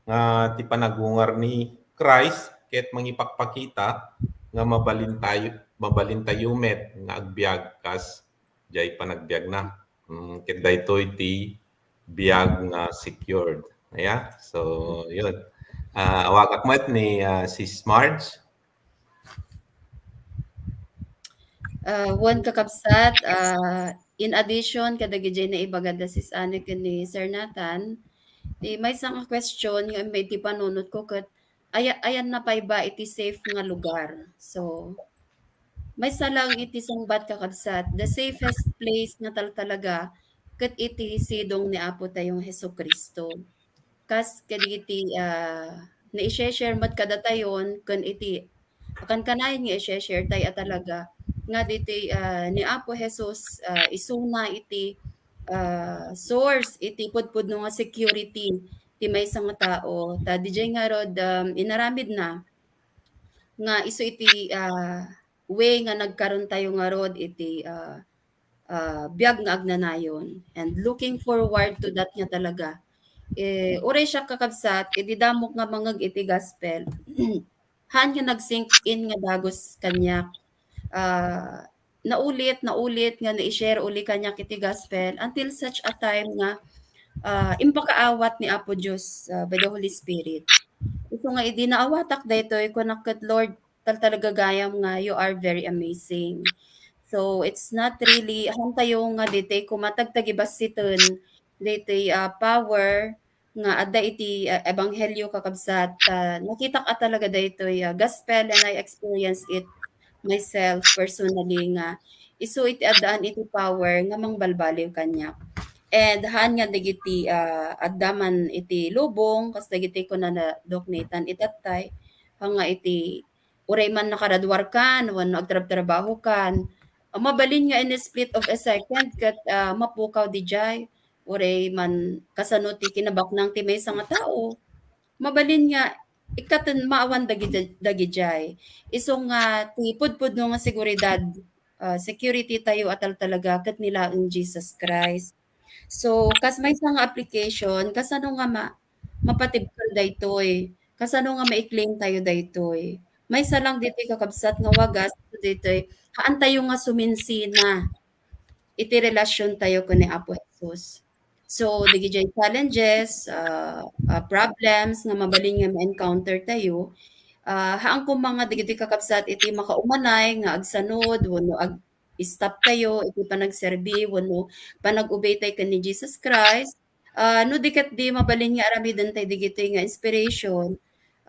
nga ti panagungar ni Christ ket mangipakpakita nga mabalin tayo, mabalin tayo met nga agbiag kas jay panagbiagna. Mm, ket daytoy ti biag nga secured. Aya? So, yun. Ah, awagak met ni, ah, Sis Marge. Ah, wen, kakabsat, ah, in addition kadagiti naibaga da Sis Anne ken ni Sir Nathan, ti maysa nga question nga immay ti panunotko ket aya-, ayanna pay ba iti safe nga lugar? So, maysa lang iti sungbat, kakabsat, the safest place nga tal-, talaga ket iti sidong ni Apo tayo nga Jesu-Cristo. Kas kadagiti, ah, nai-share met kadatayon ken iti kankanayon nga i-share tay a talaga nga ditoy, ah, ni Apo Jesus, ah, isuna iti, ah, source iti pudpudno nga security ti maysa nga tao. Ta diay ngarud, um, inaramidna nga isu iti, ah, way nga nagkaroon tayo ngarud iti, ah, ah, biag nga agnanayon. And looking forward to that nga talaga. Eh, uray siak, kakabsat, idi damok nga mangngeg iti gospel, haan nga nag-sink in nga dagus kaniak. Ah, naulit, naulit nga nai-share uli kaniak iti gospel until such a time nga, ah, impakaawat ni Apo Dios, ah, by the Holy Spirit. Isu nga idi naawatak daytoy, kunak ket, "Lord, tal-, talaga gayam nga you are very amazing." So, it's not really, haan tayo nga ditoy koma tagtagibassiten ditoy, ah, power nga adda iti, ah, ebanghelio, kakabsat, ah, nakitak a talaga daytoy, ah, gospel, and I experienced it myself personally nga isu iti addaan iti power nga mangbalbaliw kaniak. And haan nga dagiti, ah, adda man iti lubong, kas dagiti kunana Doc Nathan itattay, haan nga iti uray man nakaraduarkan wenno agtrabtrabahokan, ah, mabalin nga in a split of a second ket, ah, mapukaw didiay. Uray man kasano ti kinabaknang ti maysa nga tao, mabalin nga ikkaten maawan dagidi-, dagidiay. Isu nga ti pudpudno nga seguridad, ah, security tayo a talaga ket ni laeng Jesus Christ. So, kas maysa nga application, kasano nga ma-, mapatibker daytoy? Kasano nga ma-claim tayo daytoy? Maysa lang ditoy, kakabsat, nga wagas ditoy, haan tayo nga suminsina iti relasyon tayo ken ni Apo Jesus. So, dagiti challenges, ah, ah, problems nga mabalin nga ma-encounter tayo, ah, haan koma nga dagiti kakabsat iti makaumanay nga agsanod wenno ag-stop tayo iti panagserbi wenno panag-obey tayo ken ni Jesus Christ. Ah, no di ket di mabalin nga aramiden tayo dagitoy nga inspiration,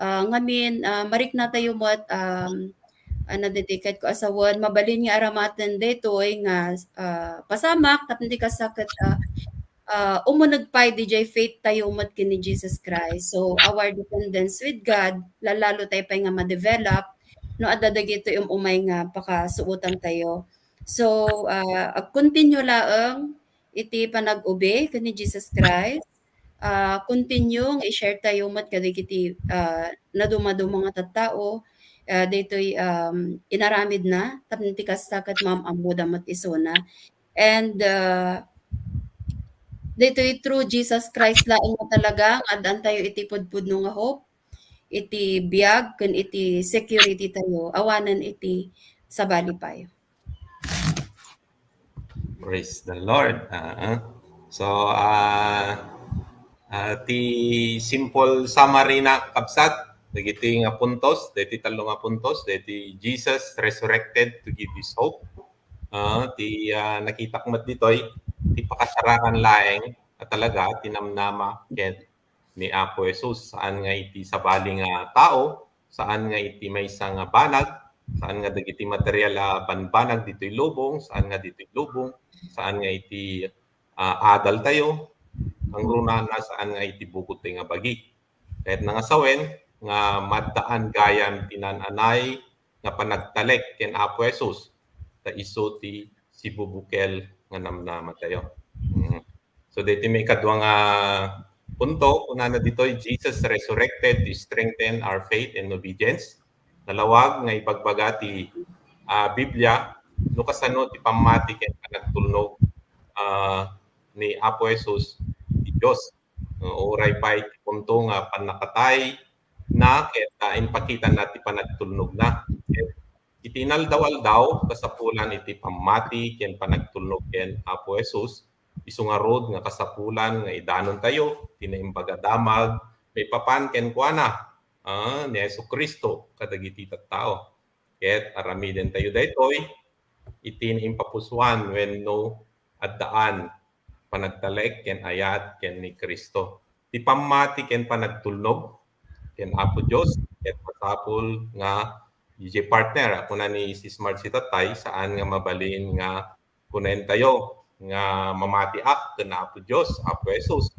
ah, ngamin, ah, marikna tayo met, um, ano, ditoy ket ko a sawen, mabalin nga aramaten daytoy nga, ah, pasamak tapno di kasta ket, ah, ah, umuneg pay didiay faith tayo met ken ni Jesus Christ. So, our dependence with God, lalalo tayo pay nga ma-develop no adda dagitoy um-umay nga pakasuotan tayo. So, ah, ag-continue laeng iti panag-obey ken ni Jesus Christ. Ah, continue nga i-share tayo met kadagiti, ah, nadumaduma nga tattao, ah, daytoy, um, inaramidna tapno ti kasta ket maam-ammoda met isuna. And, ah, daytoy through Jesus Christ laeng nga talaga nga addaan tayo iti pudpudno nga hope, iti biag ken iti security tayo awanen iti sabali pay. Praise the Lord. Ah, ah. So, ah, ah, ti simple summary na, kabsat, dagiti nga puntos, dagiti tallo nga puntos, dagiti Jesus resurrected to give us hope. Ah, ti, ah, nakitak met ditoy, ti pakasarakan laeng a talaga ti namnama ken ni Apo Jesus. Saan nga iti sabali nga tao, saan nga iti maysa nga banag, saan nga dagiti material a banbanag ditoy lubong, saan nga ditoy lubong, saan nga iti, ah, adal tayo, kangrunana saan nga iti bukod tayo nga bagi. Ket nangasawen nga maddaan gayam ti naan-anay nga panagtalek ken Apo Jesus, ta isu ti sibubukel nga namnama tayo. Mm. So, daytoy maikadua nga punto, kunana ditoy, Jesus resurrected to strengthen our faith and obedience. Nalawag nga ibagbaga ti, ah, Biblia no kasano ti pammati ken panagtulnog, ah, ni Apo Jesus ti Dios. Uray pay ti punto nga pannakatayna ket, ah, impakitana ti panagtulnogna. Ket iti inaldaw-aldaw, kasapulan iti pammati ken panagtulnog ken Apo Jesus, isu ngarud nga kasapulan nga idanontayo ti Naimbag a Damag maipapan kenkuana, ah, ni Jesu-Cristo kadagiti tattao. Ket aramidentayo daytoy iti naimpapusuan wenno addaan panagtalek ken ayat ken ni Cristo. Ti pammati ken panagtulnog ken Apo Dios ket masapul nga, D J partner, a kuna ni Sis Marcy Tatay, saan nga mabalin nga kunaentayo nga mamatiak ken Apo Dios, Apo Jesus.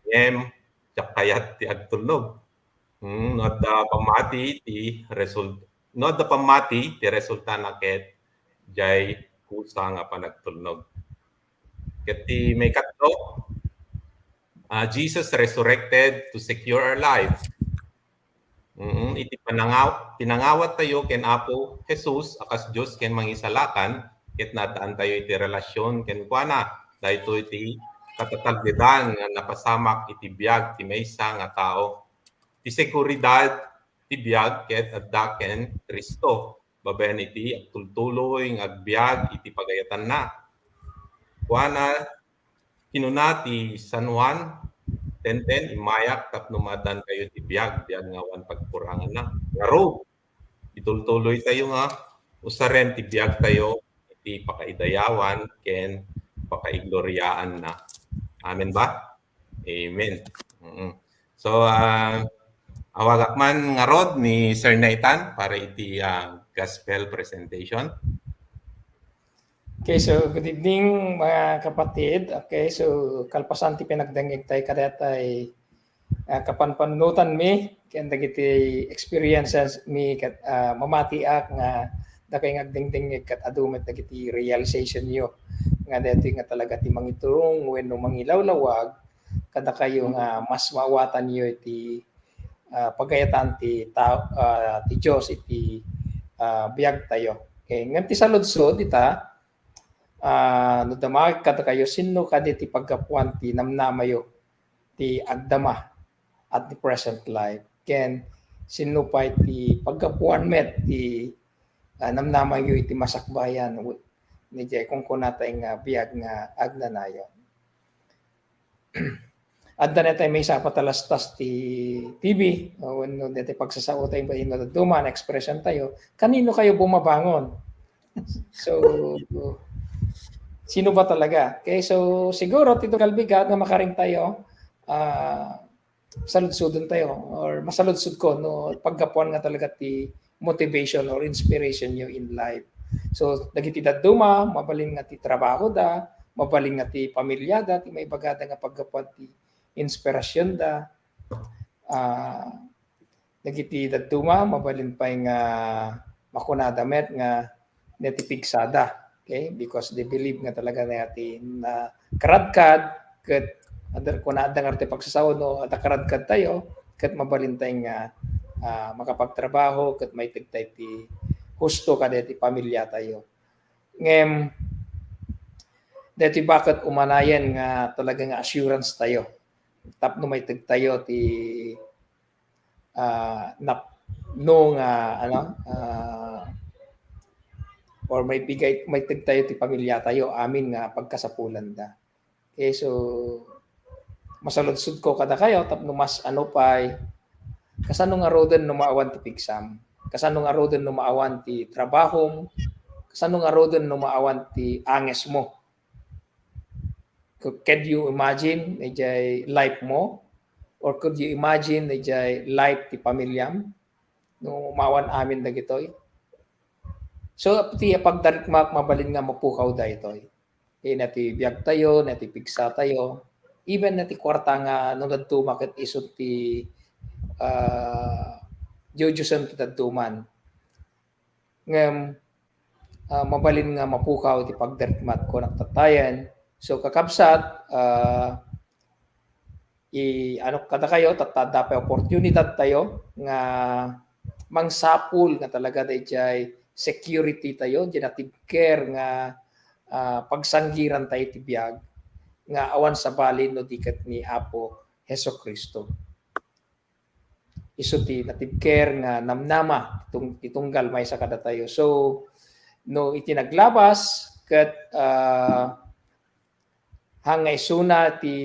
Ngem, diak kayat ti agtulnog. Hmm, no adda pammati ti result-, no adda pammati ti resultana ket diay kusa nga panagtulnog. Ket ti maikatlo, ah, Jesus resurrected to secure our life. Mm, iti panangaw-, pinangawat tayo ken Apo Jesus a kas Dios ken Mangisalakan, ket naaddaantayo iti relasyon kenkuana. Daytoy ti katatagdedan nga napasamak iti biag ti maysa nga tao. Ti seguridad ti biag ket adda ken Cristo, babaen iti agtultuloy nga agbiag iti pagayatanna. Kuana, kinuna ti San Juan ten ten, "Immayak tapno maaddaankayo ti biag, biag nga awan pagkuranganna." Ngarud, itultuloytayo nga usaren ti biagtayo iti pakaidayawan ken pakaigloriaanna. Amen ba? Amen. Mm. So, ah, awagak man ngarud ni Sir Nathan para iti, ah, gospel presentation. Okay, so good evening, mga kapatid. Okay, so kalpasan ti pinagdengngeg tayo kadayatay, ah, kapanpanunotan mi ken dagiti experiences mi ket, ah, mamatiak nga dakay nga agdengdengngeg ket adu met dagiti realization yo nga daytoy nga talaga ti mangiturong wenno mangilawlawag kadakayo nga mas maawatan yo iti, ah, pagayatan ti ta-, ah, ti Dios iti, ah, biag tayo. Okay, ngem ti saludsod ita, ah, no dama kadakayo, sinno kadi ti paggapuan ti namnamayo ti agdama at the present life? Ken sinno pay ti paggapuan met ti, ah, namnamayo iti masakbayan? Wi-, ni jay kunkunatay nga biag nga agnanayon. Adda na tayo may isa patalastas ti T V, o wenno dati pagsasao tayo, ba, ino dadduma, expression tayo, "Kanino kayo bumabangon?" So, sino ba talaga? Okay, so siguro, Tito Calvigat, nga makaring tayo, ah, saludsudon tayo, or masaludsud ko, no, paggapuan nga talaga ti motivation or inspiration yo in life. So, dagiti dadduma, mabalin nga ti trabaho da, mabalin nga ti pamilya da, ti maibagada nga paggapuan ti inspirasyon da. Ah, dagiti dadduma, mabalin pay nga makunada met nga natipigsada. Okay? Because they believe nga talaga na ti nakaradkad, ket adda, kuna adda nga ti pagsasao no, adda karadkad tayo, ket mabalin tayo nga, ah, makapagtrabaho, ket maiteg tayo ti husto kada ti pamilya tayo. Ngem, deti baket umanayen nga talaga nga assurance tayo. Tapno maiteg tayo ti, ah, nap-, no nga, ano, ah, or maibigay, maiteg tayo ti pamilya tayo, amin nga pagkasapulan da. Okay, so, masaludsod ko kada kayo, tapno mas ano pay, kasano nga roden no maawan ti pigsam? Kasano nga roden no maawan ti trabahom? Kasano nga roden no maawan ti anges mo? Could, could you imagine ijay life mo? Or could you imagine ijay life ti pamilyam? No maawan amin dagitoy. So, ti pagdarikmak, mabalin nga mapukaw daytoy. Ina ti biag tayo, na ti pigsa tayo, even na ti kuarta nga no daduma ket isu ti, ah, diudiusen ti daduman. Ngem, ah, mabalin nga mapukaw ti pagdarikmat ko naktatayen. So, kakabsat, ah, i-, ano, kada kayo, tatta adda pay opportunidad tayo nga mangsapul nga talaga dayjay security tayo, di natibker nga, ah, pagsanggiran tayo ti biag nga awan sabali no di ket ni Apo Jesu-Cristo. Isu ti natibker nga namnama tung-, ti tunggal maysa kadatayo. So, no iti naglabas ket, ah, hang nga isuna ti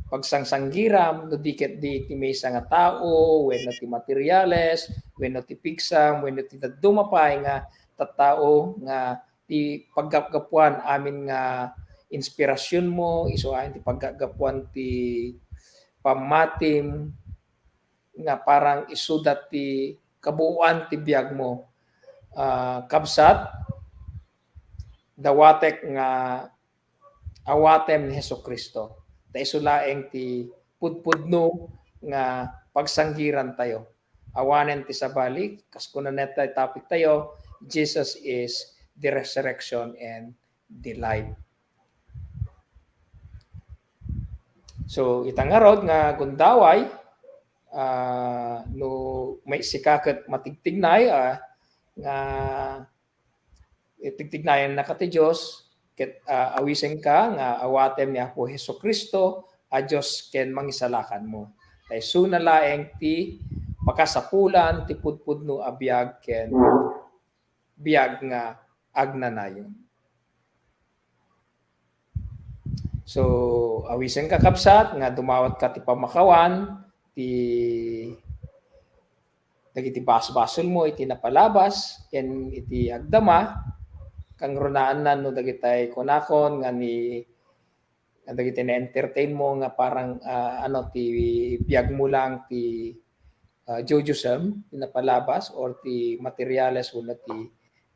pagsangsanggiram, no di ket di ti maysa nga tao, wenno ti materials, wenno ti pigsam, wenno ti dadduma pay nga tattao nga ti paggapgapuan amin nga inspirasyon mo, isu amin ti paggapgapuan ti pammatim, nga parang isuda ti kabuuan ti biag mo. Ah, kabsat, dawatek nga awatem ni Jesu-Cristo. Ta isu laeng ti pudpudno nga pagsanggiran tayo. Awanen ti sabali, kas kunana ti topic tayo, Jesus is the resurrection and the life. So, ita ngarud nga gundaway, ah, no may sika ket matigtignay, ah, nga itigtignayennaka ti Dios, ket, ah, awisenka nga awatem ni Apo Jesu-Cristo a Dios ken Mangisalakanmo. Ta isuna laeng ti pakasapulan ti pudpudno a biag ken biag nga agnanayon. So, awisenka, kabsat, nga dumawatka ti pammakawan ti dagiti basbasolmo iti napalabas ken iti agdama, kangrunaanna no dagitay kunakon nga ni, dagiti na-entertain mo nga parang, ah, ano, ti biag mo lang ti, ah, jujusem, ti napalabas, or ti materials wenno ti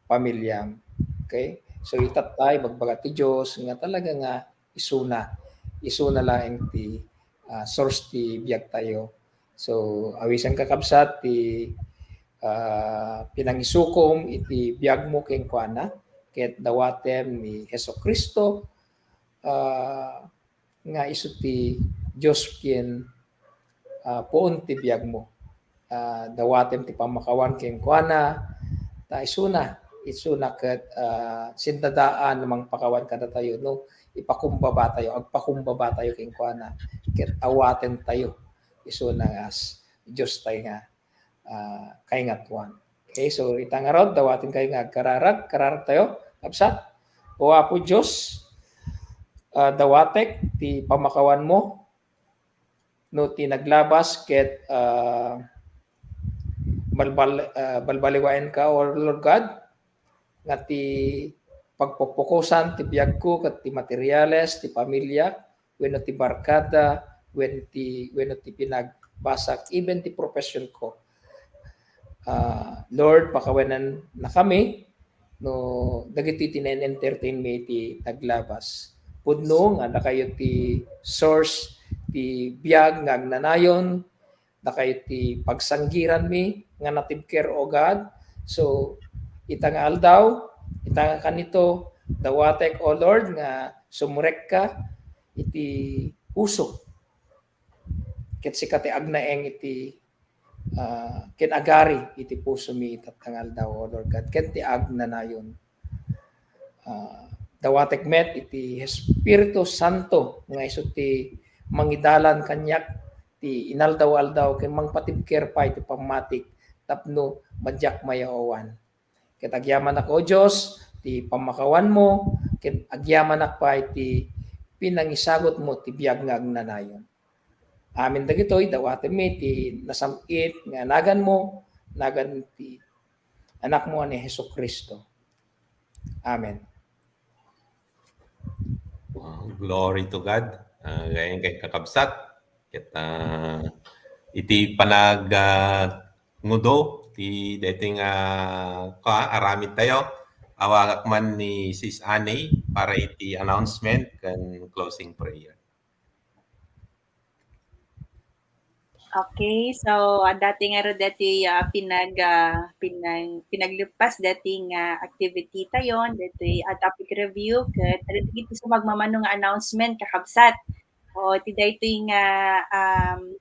pamilyam. Okay? So, itattay, bagbaga ti Dios nga talaga nga isuna, isuna laeng ti, ah, source ti biag tayo. So, awisen, kakabsat, ti, ah, pinangisukom iti biag mo kenkuana, ket dawatem ni Jesu-Cristo, ah, nga isu ti Dios ken, ah, puon ti biag mo. Ah, dawatem ti pammakawan kenkuana, ta isuna, isuna ket, ah, sindadaan mangpakawan kadatayo no ipakumbaba tayo, agpakumbaba tayo kenkuana, ket awaten tayo isuna nga as Dios tayo nga, ah, kaingatuan. Okay, so ita ngarud, dawaten kayo nga agkararag, kararag tayo, kabsat. O Apo Dios, ah, dawatek ti pammakawan mo, no ti naglabas ket, ah, balbal-, ah, balbaliwaenka, O Lord God, nga ti pagpupukosan ti biagko ket ti materials, ti pamilya, wenno ti barkada, wen ti, wenno ti pinagbasak, even ti profession ko. Ah, Lord, pakawanennakami no dagiti ti naen-entertain mi iti naglabas. Pudno nga dakayo ti source ti biag nga agnanayon, dakayo ti pagsanggiranmi nga natibker, O God. So, ita nga aldaw, ita nga kanito, dawatek, O Lord, nga sumurekka iti puso. Ket sika ti agnaeng iti, ah, ken agari iti pusomi ita nga aldaw, O Lord God, ken ti agnanayon. Ah, dawatek met iti Espiritu Santo nga isu ti mangidalan kaniak ti inaldaw-aldaw ken mangpatibker pay ti pammatik tapno madiak mayaw-awan. Ket agyamanak, O Dios, ti pammakawanmo, ket agyamanak pay ti pinangisagutmo ti biag nga agnanayon. Amin dagitoy, dawatenmi ti nasam-it nga naganmo, nagan ti Anakmo a ni Jesu-Cristo. Amen. Wow, glory to God. Ah, gayon kay kakabsat. Ket, ah, iti panag, ah, ngudo ti daytoy nga, ah, aramid tayo. Awagak man ni Sis Annie para iti announcement ken closing prayer. Okay, so, ah, dati ngarud daytoy, ah, pinag-, ah, pinag-, pinaglepas daytoy nga activity tayo, daytoy, ah, topic review, ket dagiti sumagmamano nga announcement, kakabsat. O, ti daytoy nga, um,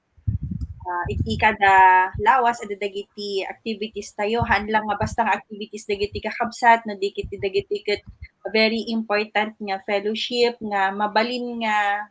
ah, iti kada lawas, adda dagiti activities tayo. Haan lang nga basta nga activities dagiti kakabsat, no, di ket dagiti ket very important nga fellowship nga mabalin nga,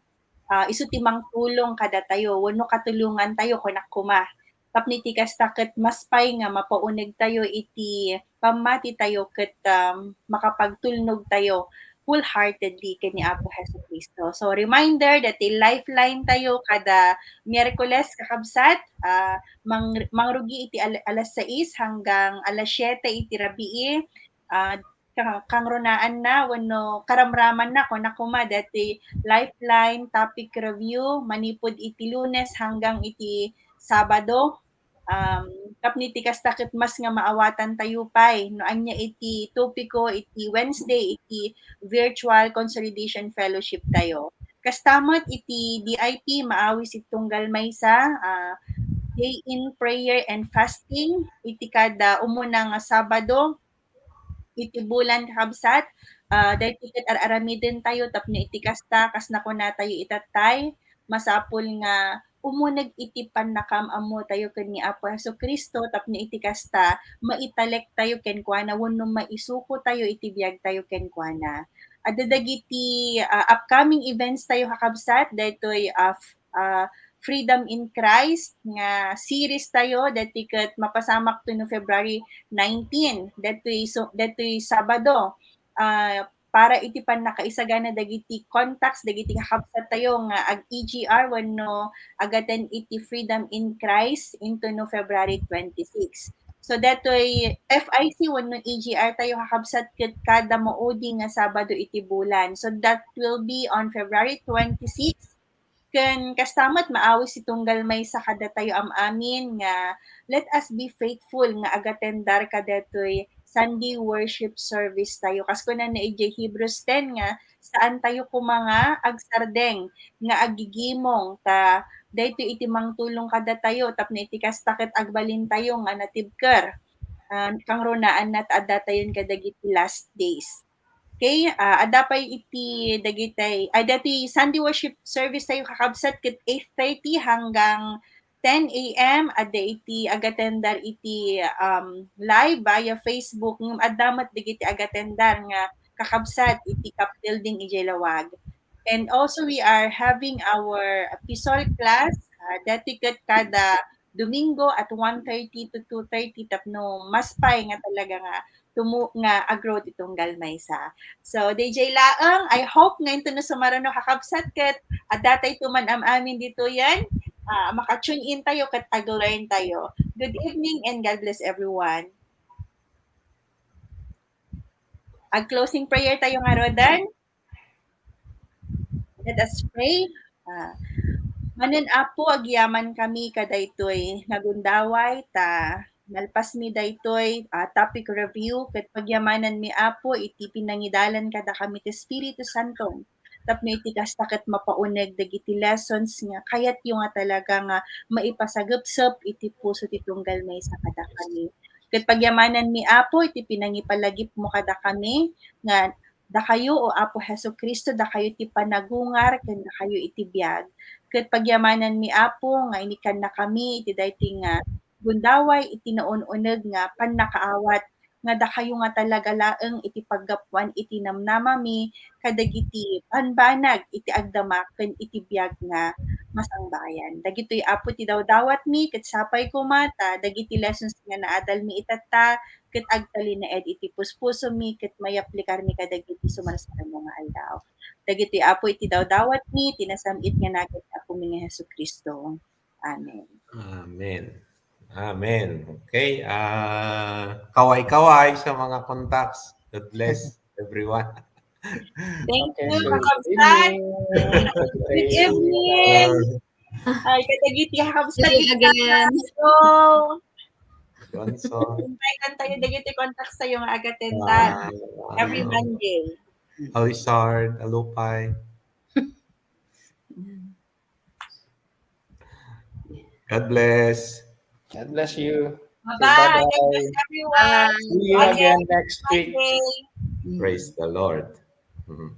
ah, isu ti mangtulong kadatayo wenno katulongan tayo, kunak koma. Tapno iti kasta ket mas pay nga mapauneg tayo iti pammati tayo ket, um, makapagtulnog tayo wholeheartedly ken ni Apo Jesu-Cristo. So, reminder that ti Lifeline tayo kada Miyerkules, kakabsat, ah, mang-, mangrugi iti al-, alas sais hanggang alas siete iti rabii. Ah, ka-, kangrunaanna wenno karamramanna, kunak koma, daytoy Lifeline topic review manipud iti Lunes hanggang iti Sabado. Um, tapno iti kasta ket mas nga maawatan tayo pay no ania iti topiko iti Wednesday iti virtual consolidation fellowship tayo. Kasta met iti D I P, maawis iti tunggal maysa, ah, day in prayer and fasting iti kada umuna nga Sabado iti bulan, kakabsat. Ah, daytoy ket ar-aramiden tayo tapno iti kasta, kas nakuna tayo itattay, masapul nga umuneg iti pannakaam-ammo tayo ken ni Apo Jesu-Cristo tapno iti kasta, maitalek tayo kenkuana wenno maisuko tayo iti biag tayo kenkuana. Adda dagiti, ah, upcoming events tayo, kakabsat, daytoy, ah, f-, ah, Freedom in Christ nga series tayo, daytoy ket mapasamak to no February nineteen, daytoy so, daytoy Sabado. Ah, para iti pannakaisagana dagiti contacts dagiti kakabsat tayo nga ag-E G R wenno agaten iti Freedom in Christ into no February twenty-six. So, detoy F I C wenno A G R tayo kakabsat ket kada maudi nga Sabado iti bulan. So, that will be on February twenty-six. Ken kasta met, maawis ti tunggal maysa kadatayo am-amin nga, let us be faithful nga agatendar kadatoy Sunday worship service tayo. Kas kunana idiay Hebrews ten nga, saan tayo koma nga agsardeng nga aggigimong ta daytoy iti mangtulong kadatayo tapno iti kasta ket agbalintayo nga natibker, ah, kangrunaanna ta addatayon kadagiti last days. Okay, ah, adda pay iti dagitay, ay, dati Sunday worship service tayo kakabsat ket eight thirty hanggang ten A M. Adda iti agatendar iti, um, live via Facebook, ngem adda met dagiti agatendar nga kakabsat iti cup building idiay lawag. And also, we are having our P SOL class, ah, dati ket kada Domingo at one thirty to two thirty tapno mas pay nga talaga nga tumu-, nga agro ti tunggal maysa. So, D J laeng, I hope nga intono sumaruno kakabsat ket adda tay tuman am-amin ditoyen, ah, maka-tune in tayo ket ag-learn tayo. Good evening and God bless everyone. Ag-closing prayer tayo nga, Rodan. Let us pray. Ah, manen, Apo, agyaman kami kadaytoy nga gundaway ta nalpas mi daytoy, ah, topic review ket pagyamanan mi, Apo, iti pinangidalan kada kami ti Espiritu Santo tapno iti kasta ket mapauneg dagiti lessons nga kayatyo nga talaga nga maipasagepsep iti puso ti tunggal maysa kada kami. Ket pagyamanan mi, Apo, iti pinangipalagipmo kada kami nga dakayo, O Apo Jesu-Cristo, dakayo ti panagungar ken dakayo iti biag. Ket pagyamanan mi, Apo, nga inikannakami iti daytoy nga gundaway iti naun-uneg nga pannakaawat nga dakayo nga talaga laeng iti paggapuan iti namnamami kadagiti banbanag iti agdama ken iti biag nga masangbayan. Dagitoy, Apo, ti dawdawatmi ket sapay koma ta dagiti lessons nga naadalmi itatta ket agtalinaed iti puspusomi ket mayaplikarmi kadagiti sumarsaranmo nga aldaw. Dagitoy, Apo, iti dawdawatmi, ti nasam-it nga nagan ni Apomi nga Jesu-Cristo. Amen. Amen. Amen. Okay. Ah, kaway-kaway sa mga contacts. God bless everyone. Thank you, kakabsat. Good evening. Ay, kadagiti kakabsat. See you again. So, Johnson. Invite tayo dagiti contacts tayo nga agatendar Ah, wow. Every Monday. Alisard, Alupay. God bless. God bless you. Bye-bye. God Bye-bye. bless everyone. See you again next week. Monday. Praise the Lord. Mhm.